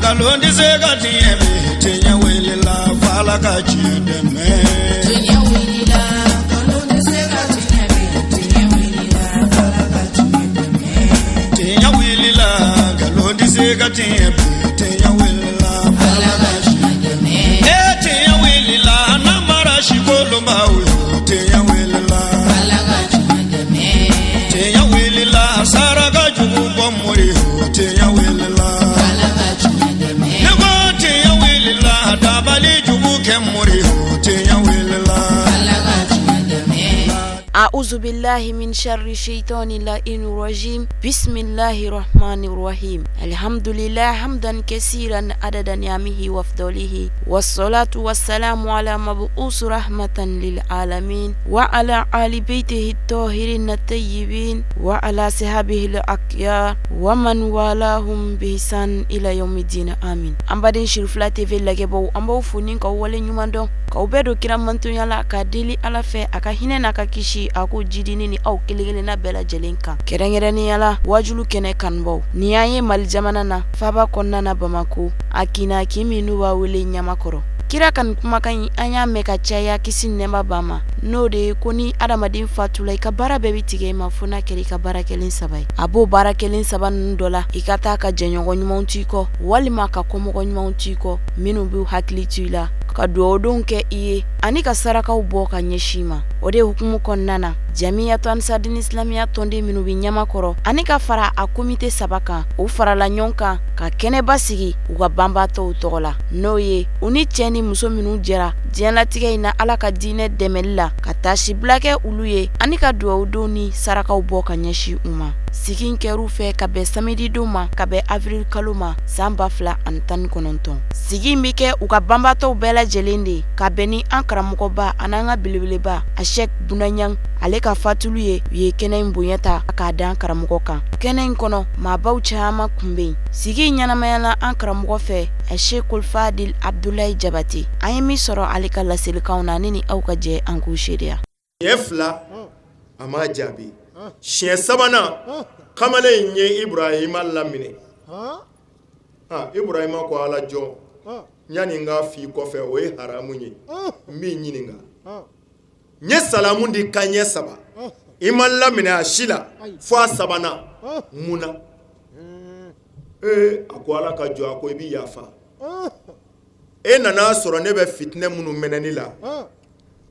Nkalon tɛ se ka tiɲɛ bi, tiɲɛ wulila f'Ala ka tiɲɛ dɛmɛ. Tiɲɛ wulila, nkalon tɛ se ka tiɲɛ bi, tiɲɛ wulila f'Ala ka tiɲɛ dɛmɛ. Tiɲɛ wulila, nkalon tɛ se ka tiɲɛ bi, tiɲɛ wulila Ala ka tiɲɛ dɛmɛ. E tiɲɛ wulila, namara sikolonbaw yo, tiɲɛ wulila. Ala ka tiɲɛ dɛmɛ. Tiɲɛ wulila, saraka jugu bɔ mori yo, tiɲɛ wulila. Ala ka tiɲɛ dɛmɛ. Ne ko tiɲɛ wulila, dabali jugu kɛ mori yo, tiɲɛ wulila. Ala ka tiɲɛ dɛmɛ. أعوذ بالله من شر الشيطان اللعين الرجيم بسم الله الرحمن الرحيم الحمد لله حمدا كثيرا عدد نعمه وفضله والصلاة والسلام على مبعوث رحمة للعالمين وعلى آل بيته الطاهرين الطيبين وعلى صحابه الأخيار ومن والاهم بإحسان إلى يوم الدين آمين. An baden Sirifila TV lajɛbaw, an b'aw fo ni k'aw wale ɲuman dɔn, k'aw bɛɛ don kira mantonya la, k'a deli Ala fɛ a ka hinɛ n'a ka kisi a ko jidini ni aw kelen-kelenna bɛɛ lajɛlen kan, kɛrɛnkɛrɛnnenya la wajulu kɛnɛ kanubaw. Nin y'an ye Mali jamana na, faba kɔnɔna na, Bamako, a kinna kin min n'u b'a wele Ɲamakɔrɔ. Kira ka nin kumakan in, an y'a mɛn ka caya, kisi nɛɛma b'a ma, n'o de ye ko ni adamaden fatula, i ka baara bɛɛ bɛ tigɛ i ma fo n'a kɛra i ka baara kelen saba ye. A b'o baara kelen saba ninnu dɔ la, i ka taa ka jɛɲɔgɔn ɲumanw to i kɔ, walima ka kɔmɔgɔ ɲumanw to i kɔ minnu b'u hakili to i la, ka dugawudonw kɛ i ye, ani ka sarakaw bɔ ka ɲɛsin i ma. O de hukumu kɔnɔna na, Jamiyatu Ansaridini Silamiya tɔnden minnu bɛ Ɲamakɔrɔ ani ka fara a komite saba kan, u farala ɲɔgɔn kan ka kɛnɛba sigi u ka banbaatɔw tɔgɔ la, n'o ye u ni cɛ ni muso minnu jɛra diɲɛlatigɛ in na Ala ka diinɛ dɛmɛli la, ka taasibila kɛ olu ye ani ka dugawudonw ni sarakaw bɔ ka ɲɛsin u ma. Sigi in kɛr'u fɛ ka bɛn samedidon ma, ka bɛn avril kalo ma san 2019. Sigi in bɛ kɛ u ka banbaatɔw bɛɛ lajɛlen de, ka bɛn ni an karamɔgɔba an'an ka belebeleba a Sɛk Buna Ɲang ale ka fatuli ye. U ye kɛnɛ in bonya ta k'a da an karamɔgɔ kan. Kɛnɛ in kɔnɔ, maabaw caman tun bɛ yen. Sigi in ɲɛnamayala an karamɔgɔ fɛ, a Sekul Fadil Abdulayi Jabate. An ye min sɔrɔ ale ka laselikanw na, ne ni aw ka jɛ an k'u seereya. Siɲɛ fila, a m'a jaabi. Siɲɛ sabanan, kamalen in ye Ibrahima laminɛ. Ibrahima ko: Ala jɔn, yanni n k'a f'i kɔfɛ, o ye haramu ye, n b'i ɲininka. N ye salamu di ka ɲɛ saba, i ma laminɛ a si la fo a sabanan, mun na? Ee, a ko: Ala ka jɔ, a ko i bɛ yafa. E nana sɔrɔ ne bɛ fitinɛ minnu mɛnɛni la,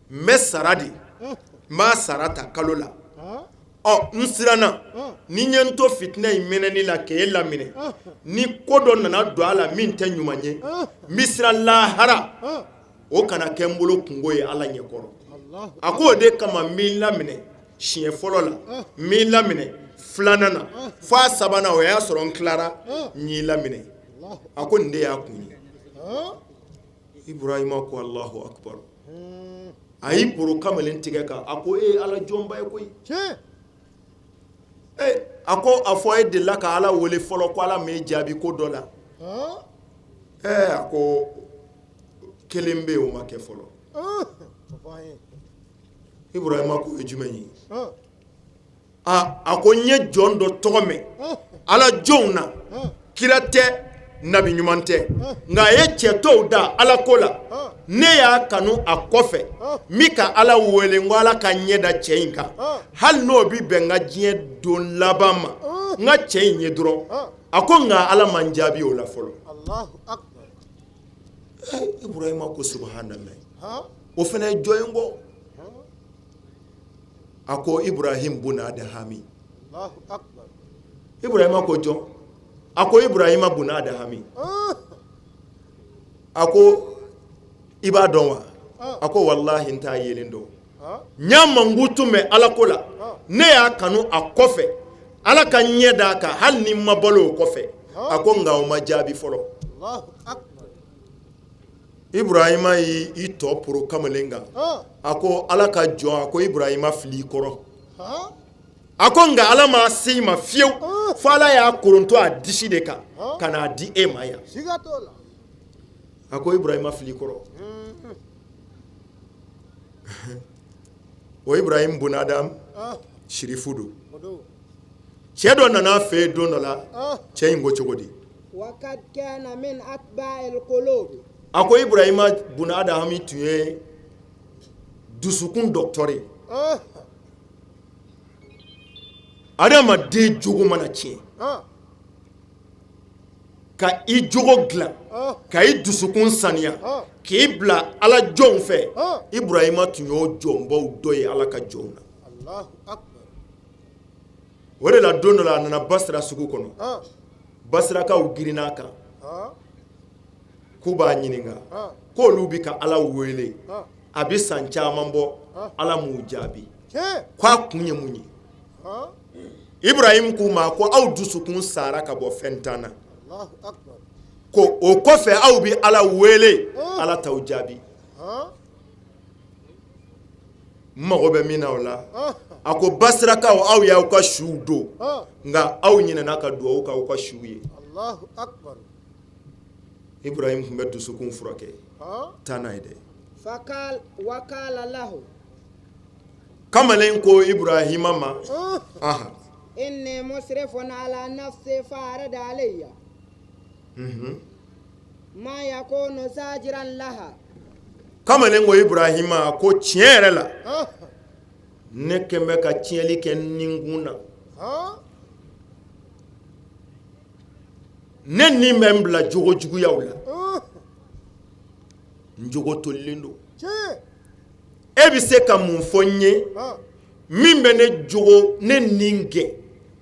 n bɛ sara di, n b'a sara ta kalo la. Ɔ, n siranna ni n ye n to fitinɛ in mɛnɛni la k'e laminɛ, ni ko dɔ nana don a la min tɛ ɲuman ye, n bɛ siran lahara o kana kɛ n bolo kungo ye Ala ɲɛkɔrɔ. A ko o de kama n b'i laminɛ siɲɛ fɔlɔ la, n b'i laminɛ filanan na, fo a sabanan, o y'a sɔrɔ n tilara, n y'i laminɛ. A ko nin de y'a kun ye. Ibrahima ko: Alahu akubar. A y'i poro kamalen tigɛ kan. A ko: e ye Ala jɔnba ye koyi. Ee, a ko a fɔ e delila ka Ala wele fɔlɔ ko Ala m'e jaabi ko dɔ la? Ɛɛ, a ko kelen bɛ yen, o ma kɛ fɔlɔ. Ibrahima ko: o ye jumɛn ye? A ko n ye jɔn dɔ tɔgɔ mɛn Ala jɔnw na, kira tɛ, nabi ɲuman tɛ, nka a ye cɛ tɔw da Ala ko la. Ne y'a kanu a kɔfɛ, n bɛ ka Ala wele n ko Ala ka ɲɛ da cɛ in kan, hali n'o bɛ bɛn n ka diɲɛ don laban ma, n ka cɛ in ye dɔrɔn. A ko nka Ala ma n jaabi o la fɔlɔ. Ibrahima ko: subahanallahi, o fana ye jɔn ye kɔ? A ko: Ibrahim buna Adahami. Ibrahima ko: jɔn? A ko: Ibrahima buna Adahami. A ko: i b'a dɔn wa? A ko: walahi, n t'a yelen dɔn. N y'a mankutu mɛn Ala ko la, ne y'a kanu a kɔfɛ, Ala ka ɲɛ d'a kan hali ni n ma balo o kɔfɛ. A ko nka o ma jaabi fɔlɔ. Ibrahima y'i tɔ poro kamalen kan. A ko: Ala ka jɔn, a ko Ibrahima fili i kɔrɔ. A ko nka Ala ma se i ma fiyewu fo Ala y'a koronto a disi de kan ka n'a di e ma yan. A ko: Ibrahima fili i kɔrɔ. O Ibrahim bun Adam sirifu don. Cɛ dɔ nana a fɛ yen don dɔ la. Cɛ in ko cogo di? وقد كان من أطباء القلوب. A ko Ibrahima buna Adahami tun ye dusukun dɔgɔtɔrɔ ye. Adamaden jogo mana tiɲɛ, ka i jogo dilan, ka i dusukun saniya, k'i bila Ala jɔnw fɛ, Ibrahima tun y'o jɔnbaw dɔ ye Ala ka jɔnw na. O de la, don dɔ la, a nana Basira sugu kɔnɔ. Basirakaw girinna a kan k'u b'a ɲininka k'olu bɛ ka Ala wele a bɛ san caman bɔ, Ala m'u jaabi, k'a kun ye mun ye? Ibrahim k'u ma ko aw dusukun sara ka bɔ fɛn tan na, ko o kɔfɛ aw bɛ Ala wele, Ala t'aw jaabi. N mago bɛ min na o la, a ko Basirakaw, aw y'aw ka suw don, nka aw ɲinɛna ka dugawu k'aw ka suw ye. Ibrahim tun bɛ dusukun furakɛ. Taa n'a ye dɛ. Kamalen ko Ibrahima ma, aha, inni musrifun ala nafsi fa'arid alayya ma yakunu zajiran laha. Kamalen ko Ibrahima ko tiɲɛ yɛrɛ la, ne kɛn bɛ ka tiɲɛli kɛ ninkun na. Ne ni bɛ n bila jogo juguyaw la, n jogo tolilen don. E bɛ se ka mun fɔ n ye min bɛ ne jogo, ne ni gɛn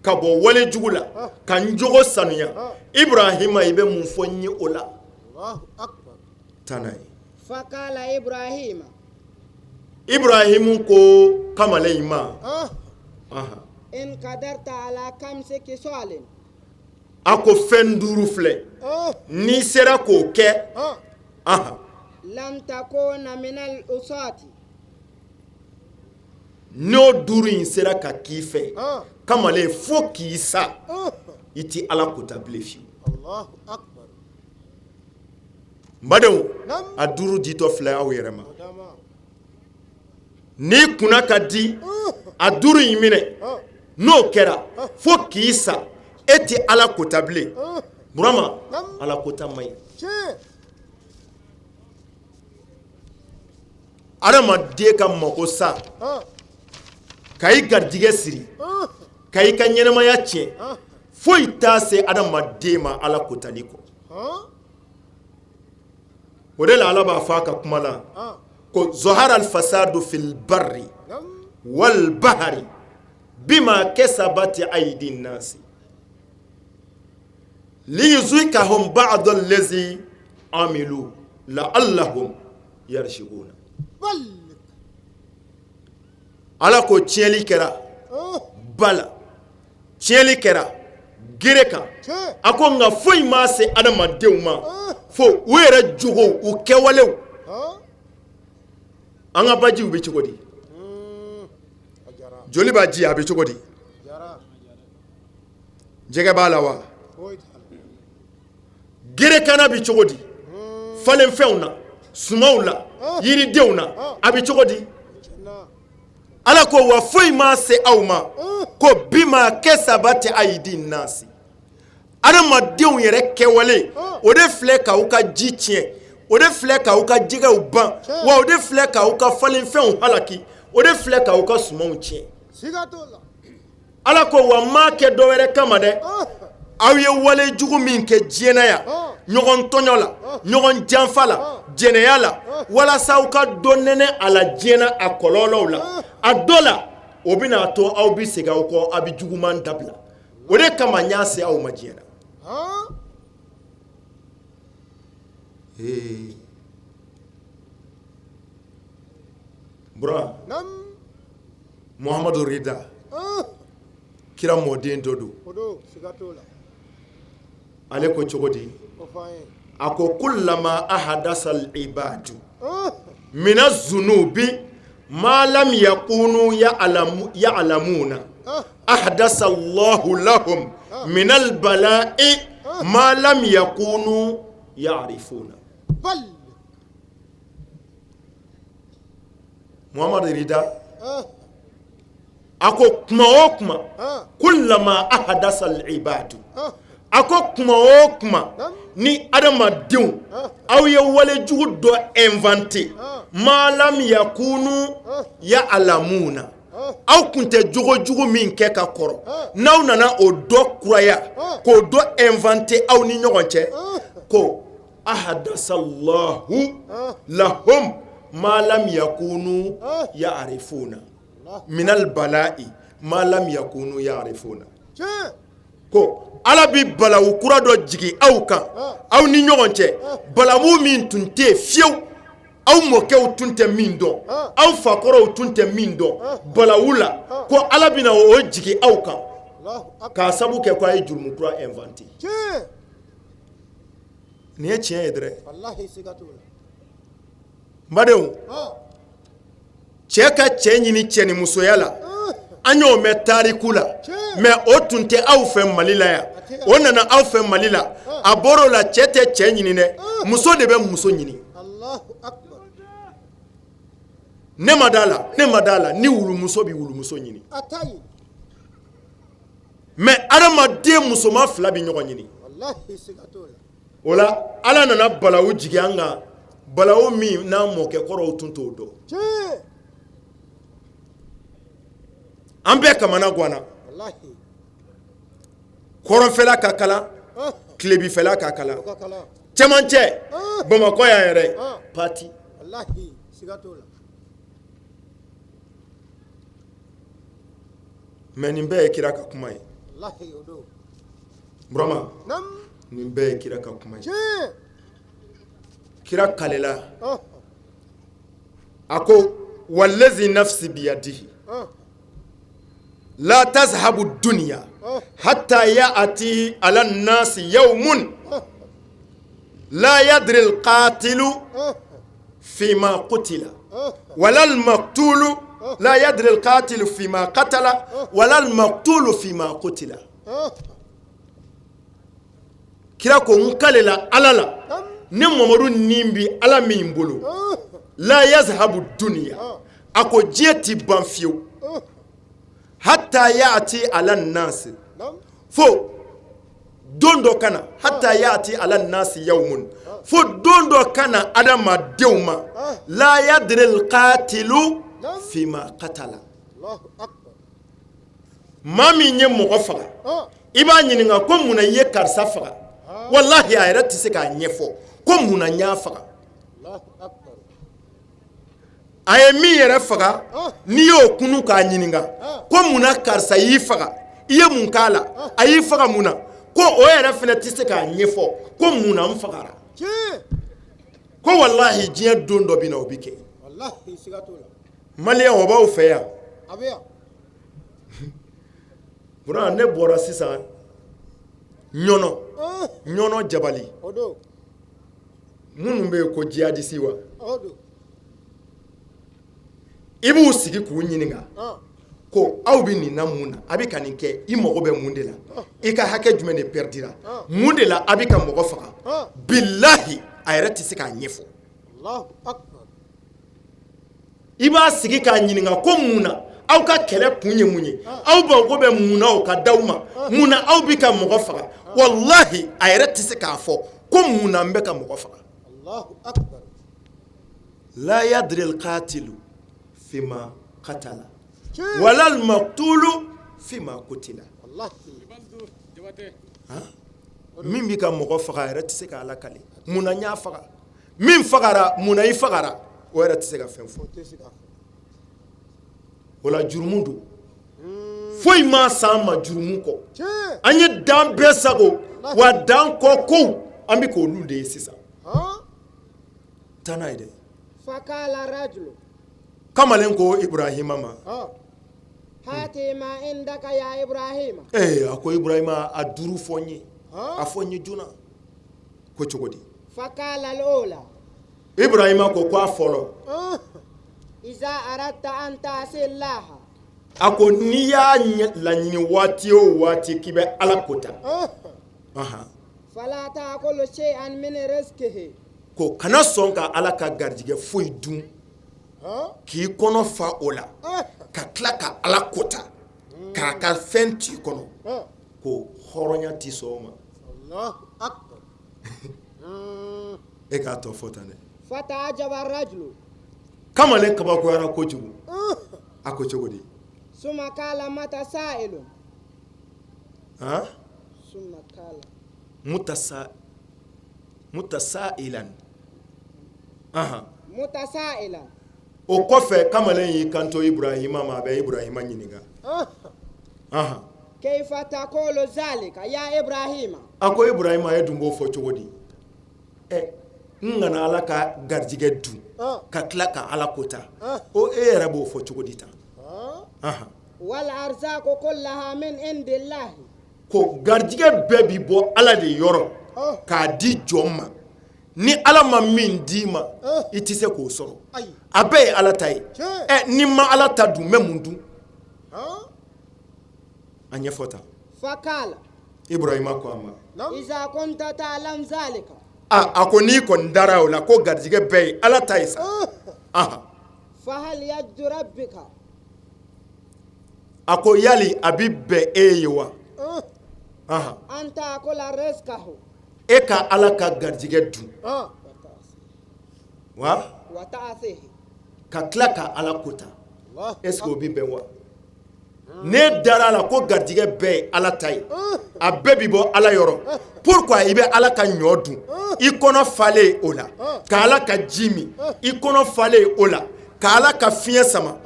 ka bɔ wale jugu la, ka n jogo sanuya? Ibrahima, i bɛ mun fɔ n ye o la? Taa n'a ye. Fakala Ibrahima. Ibrahimu ko kamalen in ma, in kadarta ala kamsi kisalin. A ko fɛn duuru filɛ, n'i sera k'o kɛ. Lam takuna minal usati. N'o duuru in sera ka k'i fɛ, kamalen, fo k'i sa, i ti Ala kota bilen fiyewu. N badenw, a duuru ditɔ filɛ aw yɛrɛ ma. N'i kunna ka di, a duuru in minɛ. N'o kɛra, fo k'i sa, e tɛ Ala kota bilen. Burama, Ala kota man ɲi. Adamaden ka mako sa, ka i garijɛgɛ siri, ka i ka ɲɛnamaya tiɲɛ, foyi t'a se adamaden ma Ala kotali kɔ. O de la, Ala b'a fɔ a ka kuma la ko zahara alfasadu fil barri wal bahari bima kasabati aidi nasi liyuzikahum ba'da allazi amilu la'allahum yarji'una. Ala ko tiɲɛli kɛra ba la, tiɲɛli kɛra gere kan. A ko nka foyi ma se adamadenw ma fo u yɛrɛ jogow, u kɛwalew. An ka bajiw bɛ cogo di? Joliba ji, a bɛ cogo di? Jɛgɛ b'a la wa? Gerekana bɛ cogo di? Falenfɛnw na, sumanw la, yiridenw na, a bɛ cogo di? Ala ko wa foyi ma se aw ma ko bima kasabati aidi nasi, adamadenw yɛrɛ kɛwale, o de filɛ k'aw ka ji tiɲɛ, o de filɛ k'aw ka jɛgɛw ban, wa o de filɛ k'aw ka falenfɛnw halaki, o de filɛ k'aw ka sumanw tiɲɛ. Ala ko wa n m'a kɛ dɔ wɛrɛ kama dɛ, aw ye wale jugu min kɛ diɲɛ na yan, ɲɔgɔn tɔɲɔ la, ɲɔgɔn janfa la, jɛnɛya la, walasa aw ka dɔ nɛnɛ a la diɲɛ na, a kɔlɔlɔw la, a dɔ la, o bɛna a to aw bɛ segin aw kɔ, aw bɛ juguman dabila. O de kama n y'a se aw ma diɲɛ na. Ee Bura Muhamadu Rida, kira mɔden dɔ don. Ale ko cogo di? A ko kullama ahadasal ibadu mina zunubi ma lam yakunu ya'lamuna ahdasa Allahu lahum minal bala'i ma lam yakunu ya'rifuna. Muhamadu Rida a ko kuma o kuma, kullama ahadasal ibadu, A ko kuma o kuma ni adamadenw aw ye walejugu dɔ inventé ma lam yakunu ya'lamuna aw tun tɛ jogojugu min kɛ ka kɔrɔ n'aw nana o dɔ kuraya k'o dɔ inventé aw ni ɲɔgɔn cɛ ko ahadasallahu lahum ma lam yakunu ya'rifuna minal bala'i ma lam yakunu ya'rifuna ko ala bɛ balawu kura dɔ jigin aw kan aw ni ɲɔgɔn cɛ balawu min tun tɛ yen fiyewu aw mɔkɛw tun tɛ min dɔn aw fakɔrɔw tun tɛ min dɔn balawu la ko ala bɛna o jigin aw kan k'a sabu kɛ ko a ye jurumu kura inventé nin ye tiɲɛ ye dɛrɛ n badenw cɛ ka cɛ ɲini cɛnimusoya la an y'o mɛn tariku la mais o tun tɛ aw fɛ mali la yan o nana aw fɛ mali la a bɔr'o la cɛ tɛ cɛ ɲini dɛ muso de bɛ muso ɲini ne ma d'a la ne ma d'a la ni wulumuso bɛ wulumuso ɲini mais adamaden musoman fila bɛ ɲɔgɔn ɲini o la ala nana balawu jigin an kan balawu min n'an mɔkɛ kɔrɔw tun t'o dɔn an bɛɛ kamana ganna kɔrɔnfɛla ka kalan tilebinfɛla ka kalan cɛmancɛ bamakɔ yan yɛrɛ pati mais nin bɛɛ ye kira ka kuma ye Burama nin bɛɛ ye kira ka kuma ye kira kalela a ko walazi nafsi biyadihi la tazhabu dunya hatta ya'ti ala nasi yawmun la yadri alqatilu fima qutila wala almaqtulu la yadri alqatilu fima qatala wala almaqtulu fima qutila Kira ko n kalela ala la ne mamadu ni bɛ ala min bolo la yazhabu dunya a ko diɲɛ tɛ ban fiyewu hatta ya'ti ala nasi fo don dɔ ka na hatta ya'ti ala nasi yawmun fo don dɔ ka na adamadenw ma la yadri alqatilu fima qatala maa min ye mɔgɔ faga i b'a ɲininka ko mun na i ye karisa faga walahi a yɛrɛ tɛ se k'a ɲɛfɔ ko mun na n y'a faga a ye min yɛrɛ faga n'i y'o kunu k'a ɲininka ko mun na karisa y'i faga i ye mun k'a la a y'i faga mun na ko o yɛrɛ fana tɛ se k'a ɲɛfɔ ko mun na n fagara ko walahi diɲɛ don dɔ bɛ na o bɛ kɛ maliyɛn o b'aw fɛ yan Bura ne bɔra sisan ɲɔnɔ ɲɔnɔ jabali minnu bɛ yen ko jihadisi wa i b'u sigi k'u ɲininka ko aw bɛ nin na mun na a bɛ ka nin kɛ i mago bɛ mun de la i ka hakɛ jumɛn de pɛridira mun de la a bɛ ka mɔgɔ faga bilahi a yɛrɛ tɛ se k'a ɲɛfɔ I b'a sigi k'a ɲininka ko mun na aw ka kɛlɛ kun ye mun ye aw mago bɛ mun na o ka d'aw ma mun na aw bɛ ka mɔgɔ faga walahi a yɛrɛ tɛ se k'a fɔ ko mun na n bɛ ka mɔgɔ faga la yadri alqatilu fima qatala wala almaqtulu fima qutila min bɛ ka mɔgɔ faga a yɛrɛ tɛ se k'a lakali mun na n y'a faga min fagara mun na i fagara o yɛrɛ tɛ se ka fɛn fɔ o la jurumu don foyi ma s'an ma jurumu kɔ an ye dan bɛɛ sago wa dan kɔ kow an bɛ k'olu de ye sisan taa n'a ye dɛ kamalen ko Ibrahima ma ee a ko Ibrahima a duuru fɔ n ye a fɔ n ye joona ko cogo di Ibrahima ko ko a fɔlɔ a ko n'i y'a laɲini waati o waati k'i bɛ ala kota ko kana sɔn ka ala ka garijɛgɛ foyi dun k'i kɔnɔ fa o la ka tila ka ala kota k'a ka fɛn t'i kɔnɔ ko hɔrɔnya tɛ sɔn o ma. E k'a tɔ fɔ tan dɛ. Fataajaba rajulu. Kamalen kabakoyara kojugu. A ko cogo di? Suma kala mutasailun. Han? Suma kala. Mutasa mutasailan. Ahan. Mutasailan. O kɔfɛ kamalen y'i kanto Ibrahima ma, a bɛ Ibrahima ɲininka. Ahan. Keifa taqulu zalika ya Ibrahima. A ko Ibrahima, e dun b'o fɔ cogo di? Ɛ, n kana Ala ka garijɛgɛ dun ka tila ka Ala kota, o e yɛrɛ b'o fɔ cogo di tan? Ahan. Wal arzaqu kullaha min indillahi. Ko garijɛgɛ bɛɛ bi bɔ Ala de yɔrɔ k'a di jɔn ma. Ni Ala ma min d'i ma, i tɛ se k'o sɔrɔ. A bɛɛ ye Ala ta ye. Ɛ, ni ma Ala ta dun, n bɛ mun dun? A ɲɛfɔ tan. Fakala. Ibrahima ko a ma. Iza kunta ta'lam zalika. A ko n'i kɔni dara o la ko garijɛgɛ bɛɛ ye Ala ta ye sa. Ahan. Fahal yajdu rabbika. A ko yali a bi bɛn e ye wa? Ahan. An ta'kula rizqahu. E ka Ala ka garijɛgɛ dun. Wa? Wa ta'asihi. Ka tila ka Ala kota. Est ce que o bi bɛn wa? Ne dara a la ko garijɛgɛ bɛɛ ye Ala ta ye, a bɛɛ bi bɔ Ala yɔrɔ. Pourquoi i bɛ Ala ka ɲɔ dun, i kɔnɔ falen o la, ka Ala ka ji min, i kɔnɔ falen o la, ka Ala ka fiɲɛ sama,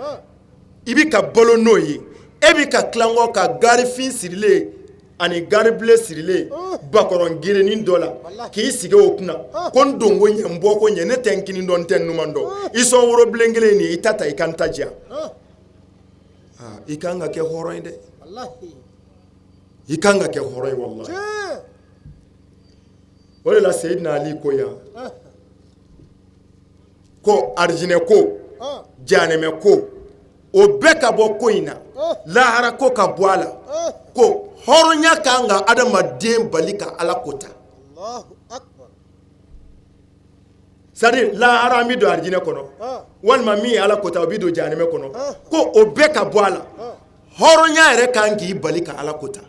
i bɛ ka balo n'o ye, e bɛ ka tilankɔ ka garifin sirilen ani garibilen sirilen bakɔrɔn gerenin dɔ la k'i sigi o kunna ko n donko ɲɛ, n bɔko ɲɛ, ne tɛ n kini dɔn, n tɛ n numan dɔn, i sɔn worobilen kelen nin, i ta ta, i ka n ta diya. I kan ka kɛ hɔrɔn ye dɛ, i kan ka kɛ hɔrɔn ye walahi. O de la Seyidina Ali ko yan ko arijinɛ ko, jahanɛmɛ ko, o bɛɛ ka bɔ ko in na, lahara ko ka bɔ a la, ko hɔrɔnya kan ka adamaden bali ka Ala kota. C'est à dire lahara an bɛ don arijinɛ kɔnɔ, walima min ye Ala kota o bɛ don jahanɛmɛ kɔnɔ, ko o bɛɛ ka bɔ a la, hɔrɔnya yɛrɛ kan k'i bali ka Ala kota.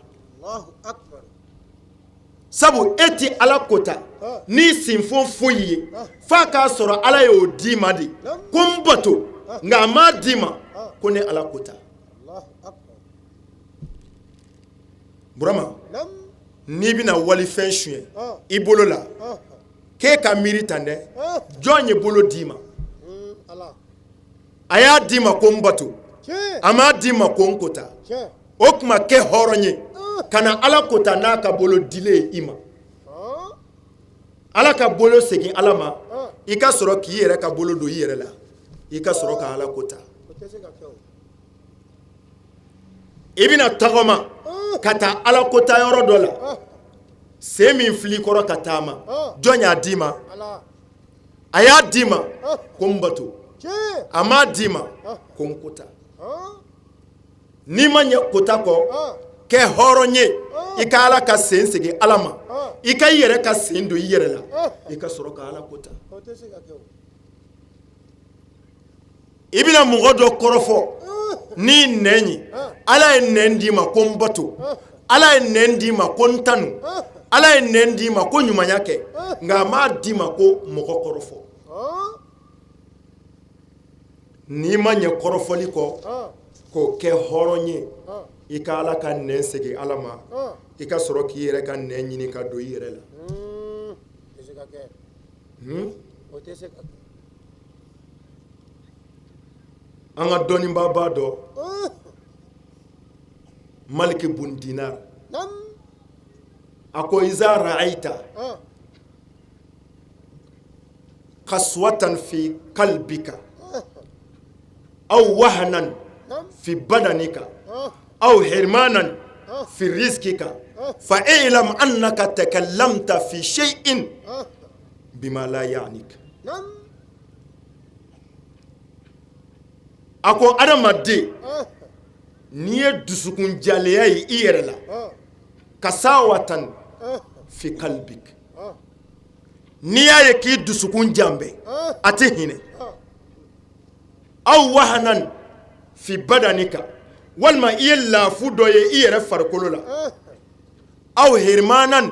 Sabu e tɛ Ala kota n'i sinfon foyi ye f'a k'a sɔrɔ Ala y'o d'i ma de ko n bato, nka a m'a d'i ma ko ne Ala kota. Burama, n'i bɛna walifɛn suɲɛ i bolo la, k'e ka miiri tan dɛ, jɔn ye bolo d'i ma? A y'a d'i ma ko n bato, a m'a d'i ma ko n kota. O tuma kɛ hɔrɔn ye ka na Ala kota n'a ka bolo dilen ye i ma. Ala ka bolo segin Ala ma, i ka sɔrɔ k'i yɛrɛ ka bolo don i yɛrɛ la, i ka sɔrɔ ka Ala kota. I bɛna tagama ka taa Ala kota yɔrɔ dɔ la, sen min filɛ i kɔrɔ ka taama, jɔn y'a d'i ma? A y'a d'i ma ko n bato, a m'a d'i ma ko n kota. N'i ma ɲɛ kota kɔ, kɛ hɔrɔn ye, i ka Ala ka sen segin Ala ma, i ka i yɛrɛ ka sen don i yɛrɛ la, i ka sɔrɔ ka Ala kota. I bɛna mɔgɔ dɔ kɔrɔfɔ n'i nɛn ye, Ala ye nɛn d'i ma ko n bato, Ala ye nɛn d'i ma ko n tanu, Ala ye nɛn d'i ma ko ɲumanya kɛ, nka a m'a d'i ma ko mɔgɔ kɔrɔfɔ. N'i ma ɲɛ kɔrɔfɔli kɔ, k'o kɛ hɔrɔn ye, i ka Ala ka nɛn segin Ala ma, i ka sɔrɔ k'i yɛrɛ ka nɛn ɲini ka don i yɛrɛ la. An ka dɔnnibaaba dɔ, Maliki bun Dinar, a ko iza ra'ayita kaswatan fi kalbika aw wahanan fi badanika aw hirmanan fi rizkika fa i'lam annaka takallamta fi shay'in bima la ya'nik. A ko adamaden, n'i ye dusukun jalenya ye i yɛrɛ la, kasawatan fi kalbik, n'i y'a ye k'i dusukun janbɛ, a tɛ hinɛ, aw wahanan fi badanika, walima i ye laafu dɔ ye i yɛrɛ farikolo la, aw hirmanan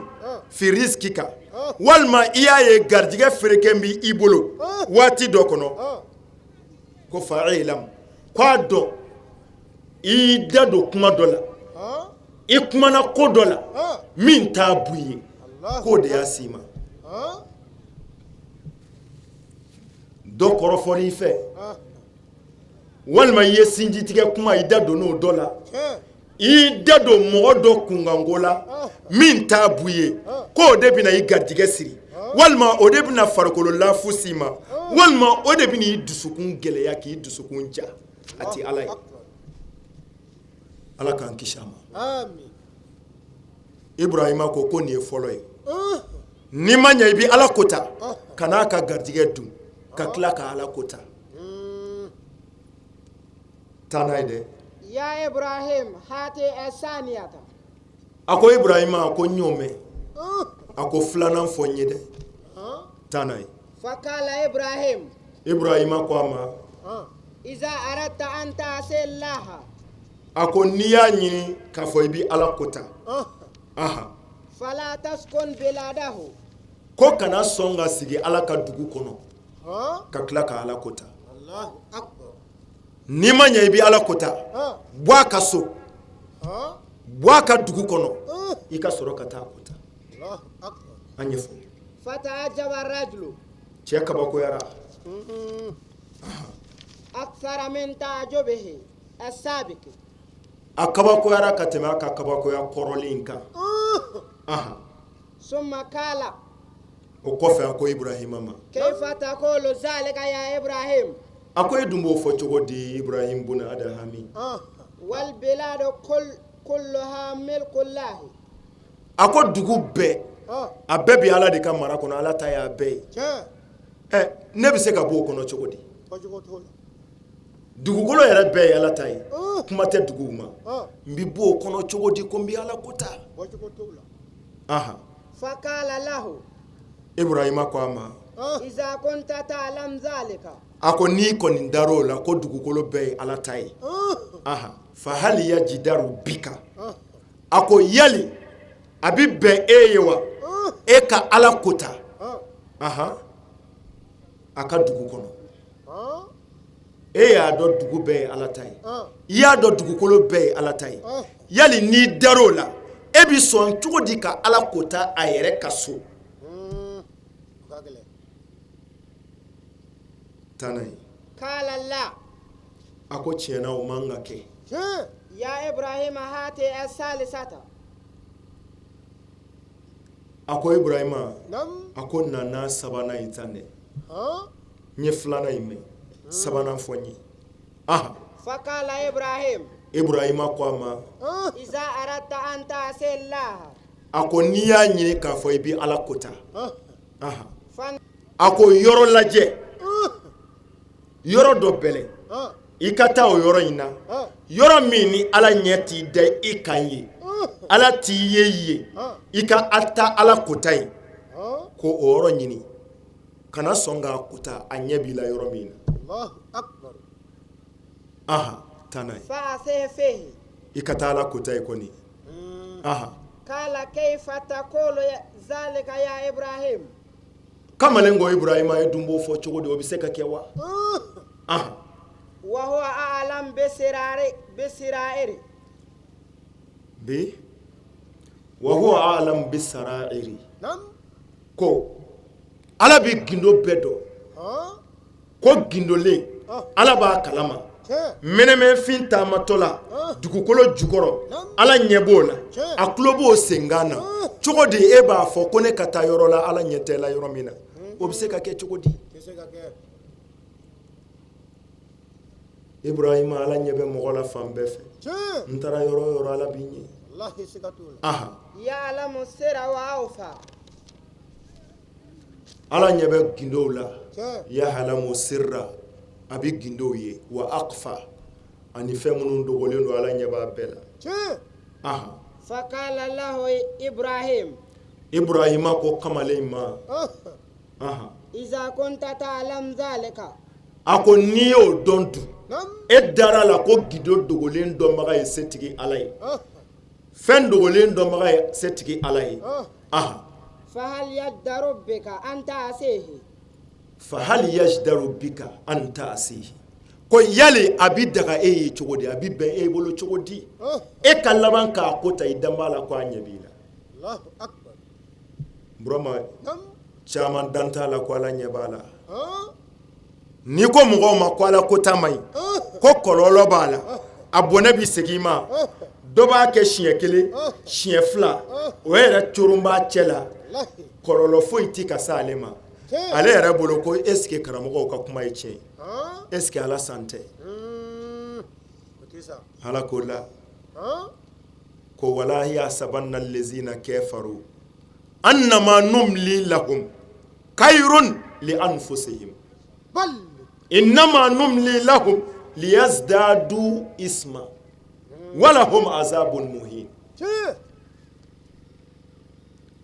Fi rizkika, walima i y'a ye garijɛgɛ fereken bɛ i bolo waati dɔ kɔnɔ, ko fa'ilam, k'a dɔn i y'i da don kuma dɔ la, i kumana ko dɔ la min t'a bu ye, k'o de y'a s'i ma. Dɔ kɔrɔfɔra i fɛ, walima i ye sinjitigɛ kuma, i da don o dɔ la, i y'i da don mɔgɔ dɔ kunkanko la min t'a bu ye, k'o de bɛna i garijɛgɛ siri, walima o de bɛna farikolo lafu s'i ma, walima o de bɛna i dusukun gɛlɛya, k'i dusukun ja. A tɛ Ala ye. Ala k'an kisi a ma. Ibrahima ko nin ye fɔlɔ ye. N'i ma ɲɛ i bɛ Ala kota, kan'a ka garijɛgɛ dun ka tila ka Ala kota. Taa n'a ye dɛ. Ya Ibrahim hati asaniyata. A ko Ibrahima, a ko n y'o mɛn. A ko filanan fɔ n ye dɛ. Taa n'a ye. Fakala Ibrahim. Ibrahima ko a ma. Iza aradta an ta'si Allah. A ko n'i y'a ɲini k'a fɔ i bɛ Ala kota. Aha. Fala taskun biladahu. Ko kana sɔn ka sigi Ala ka dugu kɔnɔ ka tila ka Ala kota. N'i ma ɲɛ i bɛ Ala kota, bɔ a ka so, bɔ a ka dugu kɔnɔ, i ka sɔrɔ ka taa kota. An ɲɛfɔ. Fata'ajjaba rajulu. Cɛ kabakoyara. Akthara min ta'ajjubihi as-sabiq. A kabakoyara ka tɛmɛ a ka kabakoya kɔrɔlen in kan. Summa kala. O kɔfɛ a ko Ibrahima ma. Kayfa taqulu zalika ya Ibrahim. A ko e dun b'o fɔ cogo di, Ibrahim bun Adahami? Wal biladu kulluha milkullahi. A ko dugu bɛɛ, a bɛɛ bɛ Ala de ka mara kɔnɔ, Ala ta y'a bɛɛ ye. Ɛ, ne bɛ se ka bɔ o kɔnɔ cogo di? Dugukolo yɛrɛ bɛɛ ye Ala ta ye, kuma tɛ duguw ma. N bɛ bɔ o kɔnɔ cogo di ko n bɛ Ala kota? Aha. Fakala lahu. Ibrahima ko a ma. Iza kunta ta'lam zalika. A ko n'i kɔni dar'o la ko dugukolo bɛɛ ye Ala ta ye. Aha. Fahal yajidaru bika. A ko yali a bɛ bɛn e ye wa, e ka Ala kota? Aha. A ka dugu kɔnɔ. E y'a dɔn dugu bɛɛ ye Ala ta ye, i y'a dɔn dugukolo bɛɛ ye Ala ta ye, yali n'i dar'o la, e bɛ sɔn cogo di ka Ala kota a yɛrɛ ka so? Taa n'a ye. Kala la. A ko tiɲɛ na, o man ka kɛ. Ya Ibrahima hati asalisata. A ko Ibrahima, a ko nana sabanan in tan dɛ. N ye filanan in mɛn, sabanan fɔ n ye. Aha. Fakala Ibrahim. Ibrahima ko a ma. Iza aradta an ta'si Allah. A ko n'i y'a ɲini k'a fɔ i bɛ Ala kota. Aha. A ko yɔrɔ lajɛ, yɔrɔ dɔ bɛlɛ, i ka taa o yɔrɔ in na, yɔrɔ min ni Ala ɲɛ t'i da i kan ye, Ala t'i ye yen, i ka taa Ala kota yen, ko o yɔrɔ ɲini. Kana sɔn k'a kota a ɲɛ b'i la yɔrɔ min na. Aha, taa n'a ye. I ka taa Ala kota yen kɔni. Aha. Kala kayfa taqulu zalika ya Ibrahim. Kamalen ko Ibrahima, e dun b'o fɔ cogo di, o bɛ se ka kɛ wa? Aha. Wa huwa a'lam bisira'iri. Bi wa huwa a'lam bisara'iri. Ko Ala bɛ gindo bɛɛ dɔn. Ko gindolen Ala b'a kalama. Mɛnɛmɛnfin taamatɔ la dugukolo jukɔrɔ, Ala ɲɛ b'o la, a tulo b'o senkan na. Cogo di e b'a fɔ ko ne ka taa yɔrɔ la Ala ɲɛ tɛ la yɔrɔ min na? O bɛ se ka kɛ cogo di? Ibrahima, Ala ɲɛ bɛ mɔgɔ la fan bɛɛ fɛ. N taara yɔrɔ o yɔrɔ, Ala b'i ɲɛ. Aha. Ya'lamu sirra wa akhfa. Ala ɲɛ bɛ gindow la. Ya'lamu sirra, a bɛ gindow ye, wa akhfa, ani fɛn minnu dogolen don, Ala ɲɛ b'a bɛɛ la. Aha. Fakala lahu Ibrahim. Ibrahima ko kamalen in ma. Aha. Iza kunta ta'lam zalika. A ko n'i y'o dɔn dun, e dara la ko gindo dogolen dɔnbaga ye setigi Ala ye, fɛn dogolen dɔnbaga ye setigi Ala ye. Aha. فهل يجدر بك أن تعصيه فهل يجدر بك أن تعصيه ko yali a bi daga e ye cogo di a bi bɛn e bolo cogo di e ka laban k'a ko ta i dan b'a la ko a ɲɛ b'i la Burama caman dan t'a la ko ala ɲɛ b'a la n'i ko mɔgɔw ma ko ala ko ta man ɲi ko kɔlɔlɔ b'a la a bɔnɛ bɛ segin i ma dɔ b'a kɛ siɲɛ kelen siɲɛ fila o yɛrɛ coron b'a cɛ la kɔlɔlɔ foyi tɛ ka se ale ma ale yɛrɛ bolo ko est ce que karamɔgɔw ka kuma ye tiɲɛ ye est ce que ala san tɛ ala ko la ko ولا يحسبن الذين كفروا أنما نملي لهم خير لأنفسهم إنما نملي لهم ليزدادوا إثما ولهم عذاب مهين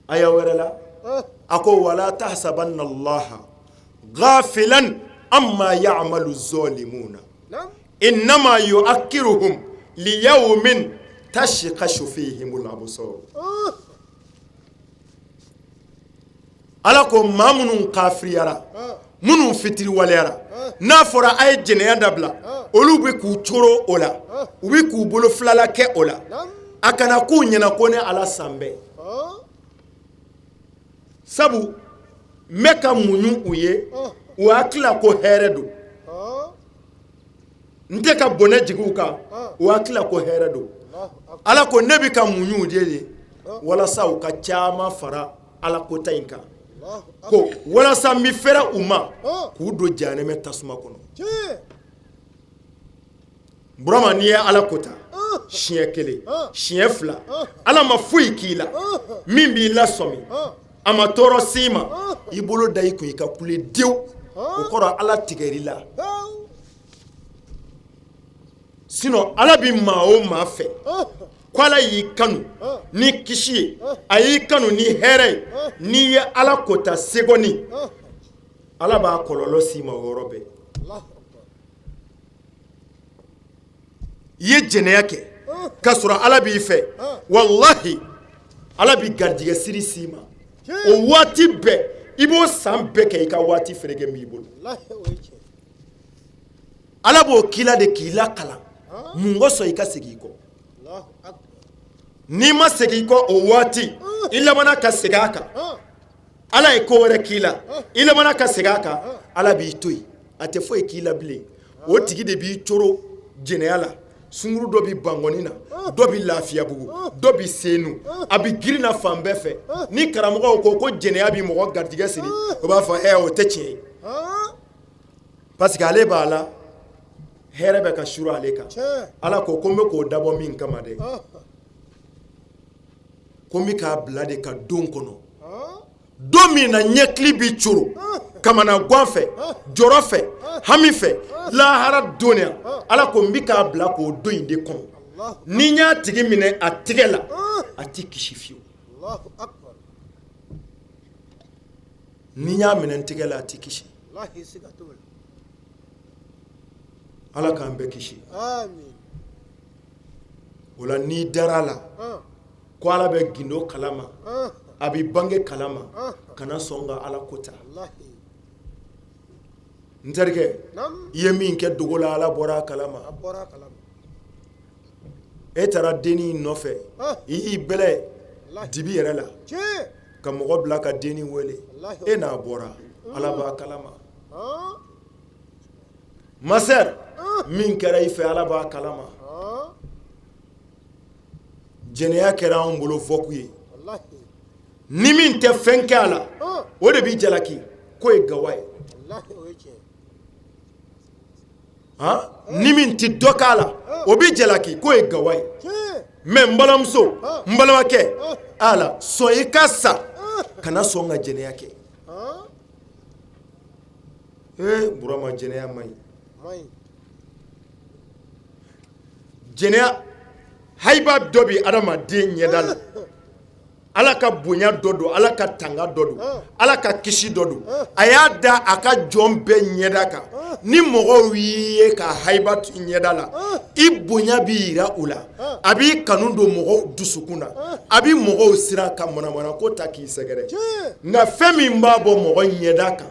aya wɛrɛ la a ko ولا تحسبن الله غافلا عما يعمل الظالمون إنما يؤخرهم ليوم تشخص فيه الأبصار ala ko maa minnu kafiriyara minnu fitiriwaleyara n'a fɔra a ye jɛnɛya dabila olu bɛ k'u coro o la u bɛ k'u bolo filala kɛ o la a kana k'u ɲɛna ko ne ala san bɛɛ sabu n bɛ ka muɲu u ye u hakili la ko hɛrɛ don n tɛ ka bɔnɛ jigin u kan u hakili la ko hɛrɛ don ala ko ne bɛ ka muɲu u de ye walasa u ka caman fara ala kota in kan ko walasa n bɛ fɛrɛ u ma k'u don jahanɛmɛ tasuma kɔnɔ Burama n'i ye ala kota siɲɛ kelen siɲɛ fila ala ma foyi k'i la min b'i lasɔmi a ma tɔɔrɔ s'i ma i bolo da i kun i ka kule dewu o kɔrɔ ala tigɛr'i la sinon ala bɛ maa o maa fɛ ko ala y'i kanu ni kisi ye a y'i kanu ni hɛrɛ ye n'i ye ala kota segɔni ala b'a kɔlɔlɔ s'i ma o yɔrɔ bɛɛ i ye jɛnɛya kɛ k'a sɔrɔ ala b'i fɛ walahi ala bɛ garijɛgɛ siri s'i ma o waati bɛɛ i b'o san bɛɛ kɛ i ka waati fereke b'i bolo ala b'o k'i la de k'i lakalan mun kosɔn i ka segin i kɔ n'i ma segin i kɔ o waati i labanna ka segin a kan ala ye ko wɛrɛ k'i la i labanna ka segin a kan ala b'i to yen a tɛ foyi k'i la bilen o tigi de b'i coro jɛnɛya la sunguru dɔ bɛ bankɔni na dɔ bɛ lafiyabugu dɔ bɛ senu a bɛ girin na fan bɛɛ fɛ ni karamɔgɔw ko ko jɛnɛya bɛ mɔgɔ garijɛgɛ siri o b'a fɔ ɛ o tɛ tiɲɛ ye parce que ale b'a la hɛrɛ bɛ ka suru ale kan ala ko ko n bɛ k'o dabɔ min kama dɛ ko n bɛ k'a bila de ka don kɔnɔ don min na ɲɛkili bɛ coro kamanagan fɛ jɔrɔ fɛ hami fɛ lahara don ala ko n bɛ k'a bila k'o don in de kɔnɔ ni n y'a tigi minɛ a tigɛ la a tɛ kisi fiyewu ni n y'a minɛ n tigɛ la a tɛ kisi ala k'an bɛɛ kisi o la n'i dara a la ko ala bɛ gindo kalama a bɛ bange kalama kana sɔn ka ala ko ta n terikɛ i ye min kɛ dogo la ala bɔra a kalama e taara dennin nɔfɛ i y'i bɛlɛ dibi yɛrɛ la ka mɔgɔ bila ka dennin wele e n'a bɔra ala b'a kalama ma sœur min kɛra i fɛ ala b'a kalama jɛnɛya kɛra anw bolo fɔku ye ni min tɛ fɛn kɛ a la o de b'i jalaki k'o ye gawa ye ni min tɛ dɔ k'a la o b'i jalaki k'o ye gawa ye mais n balimamuso n balimakɛ ala sɔn i ka sa kana sɔn ka jɛnɛya kɛ ee Burama jɛnɛya man ɲi jɛnɛya hayiba dɔ bɛ adamaden ɲɛda la. Ala ka bonya dɔ don, Ala ka tanga dɔ don, Ala ka kisi dɔ don. A y'a da a ka jɔn bɛɛ ɲɛda kan. Ni mɔgɔw y'i ye ka hayiba to i ɲɛda la, i bonya b'i yira u la, a b'i kanu don mɔgɔw dusukun na, a b'i mɔgɔw siran ka manamana ko ta k'i sɛgɛrɛ. Nka fɛn min b'a bɔ mɔgɔ ɲɛda kan,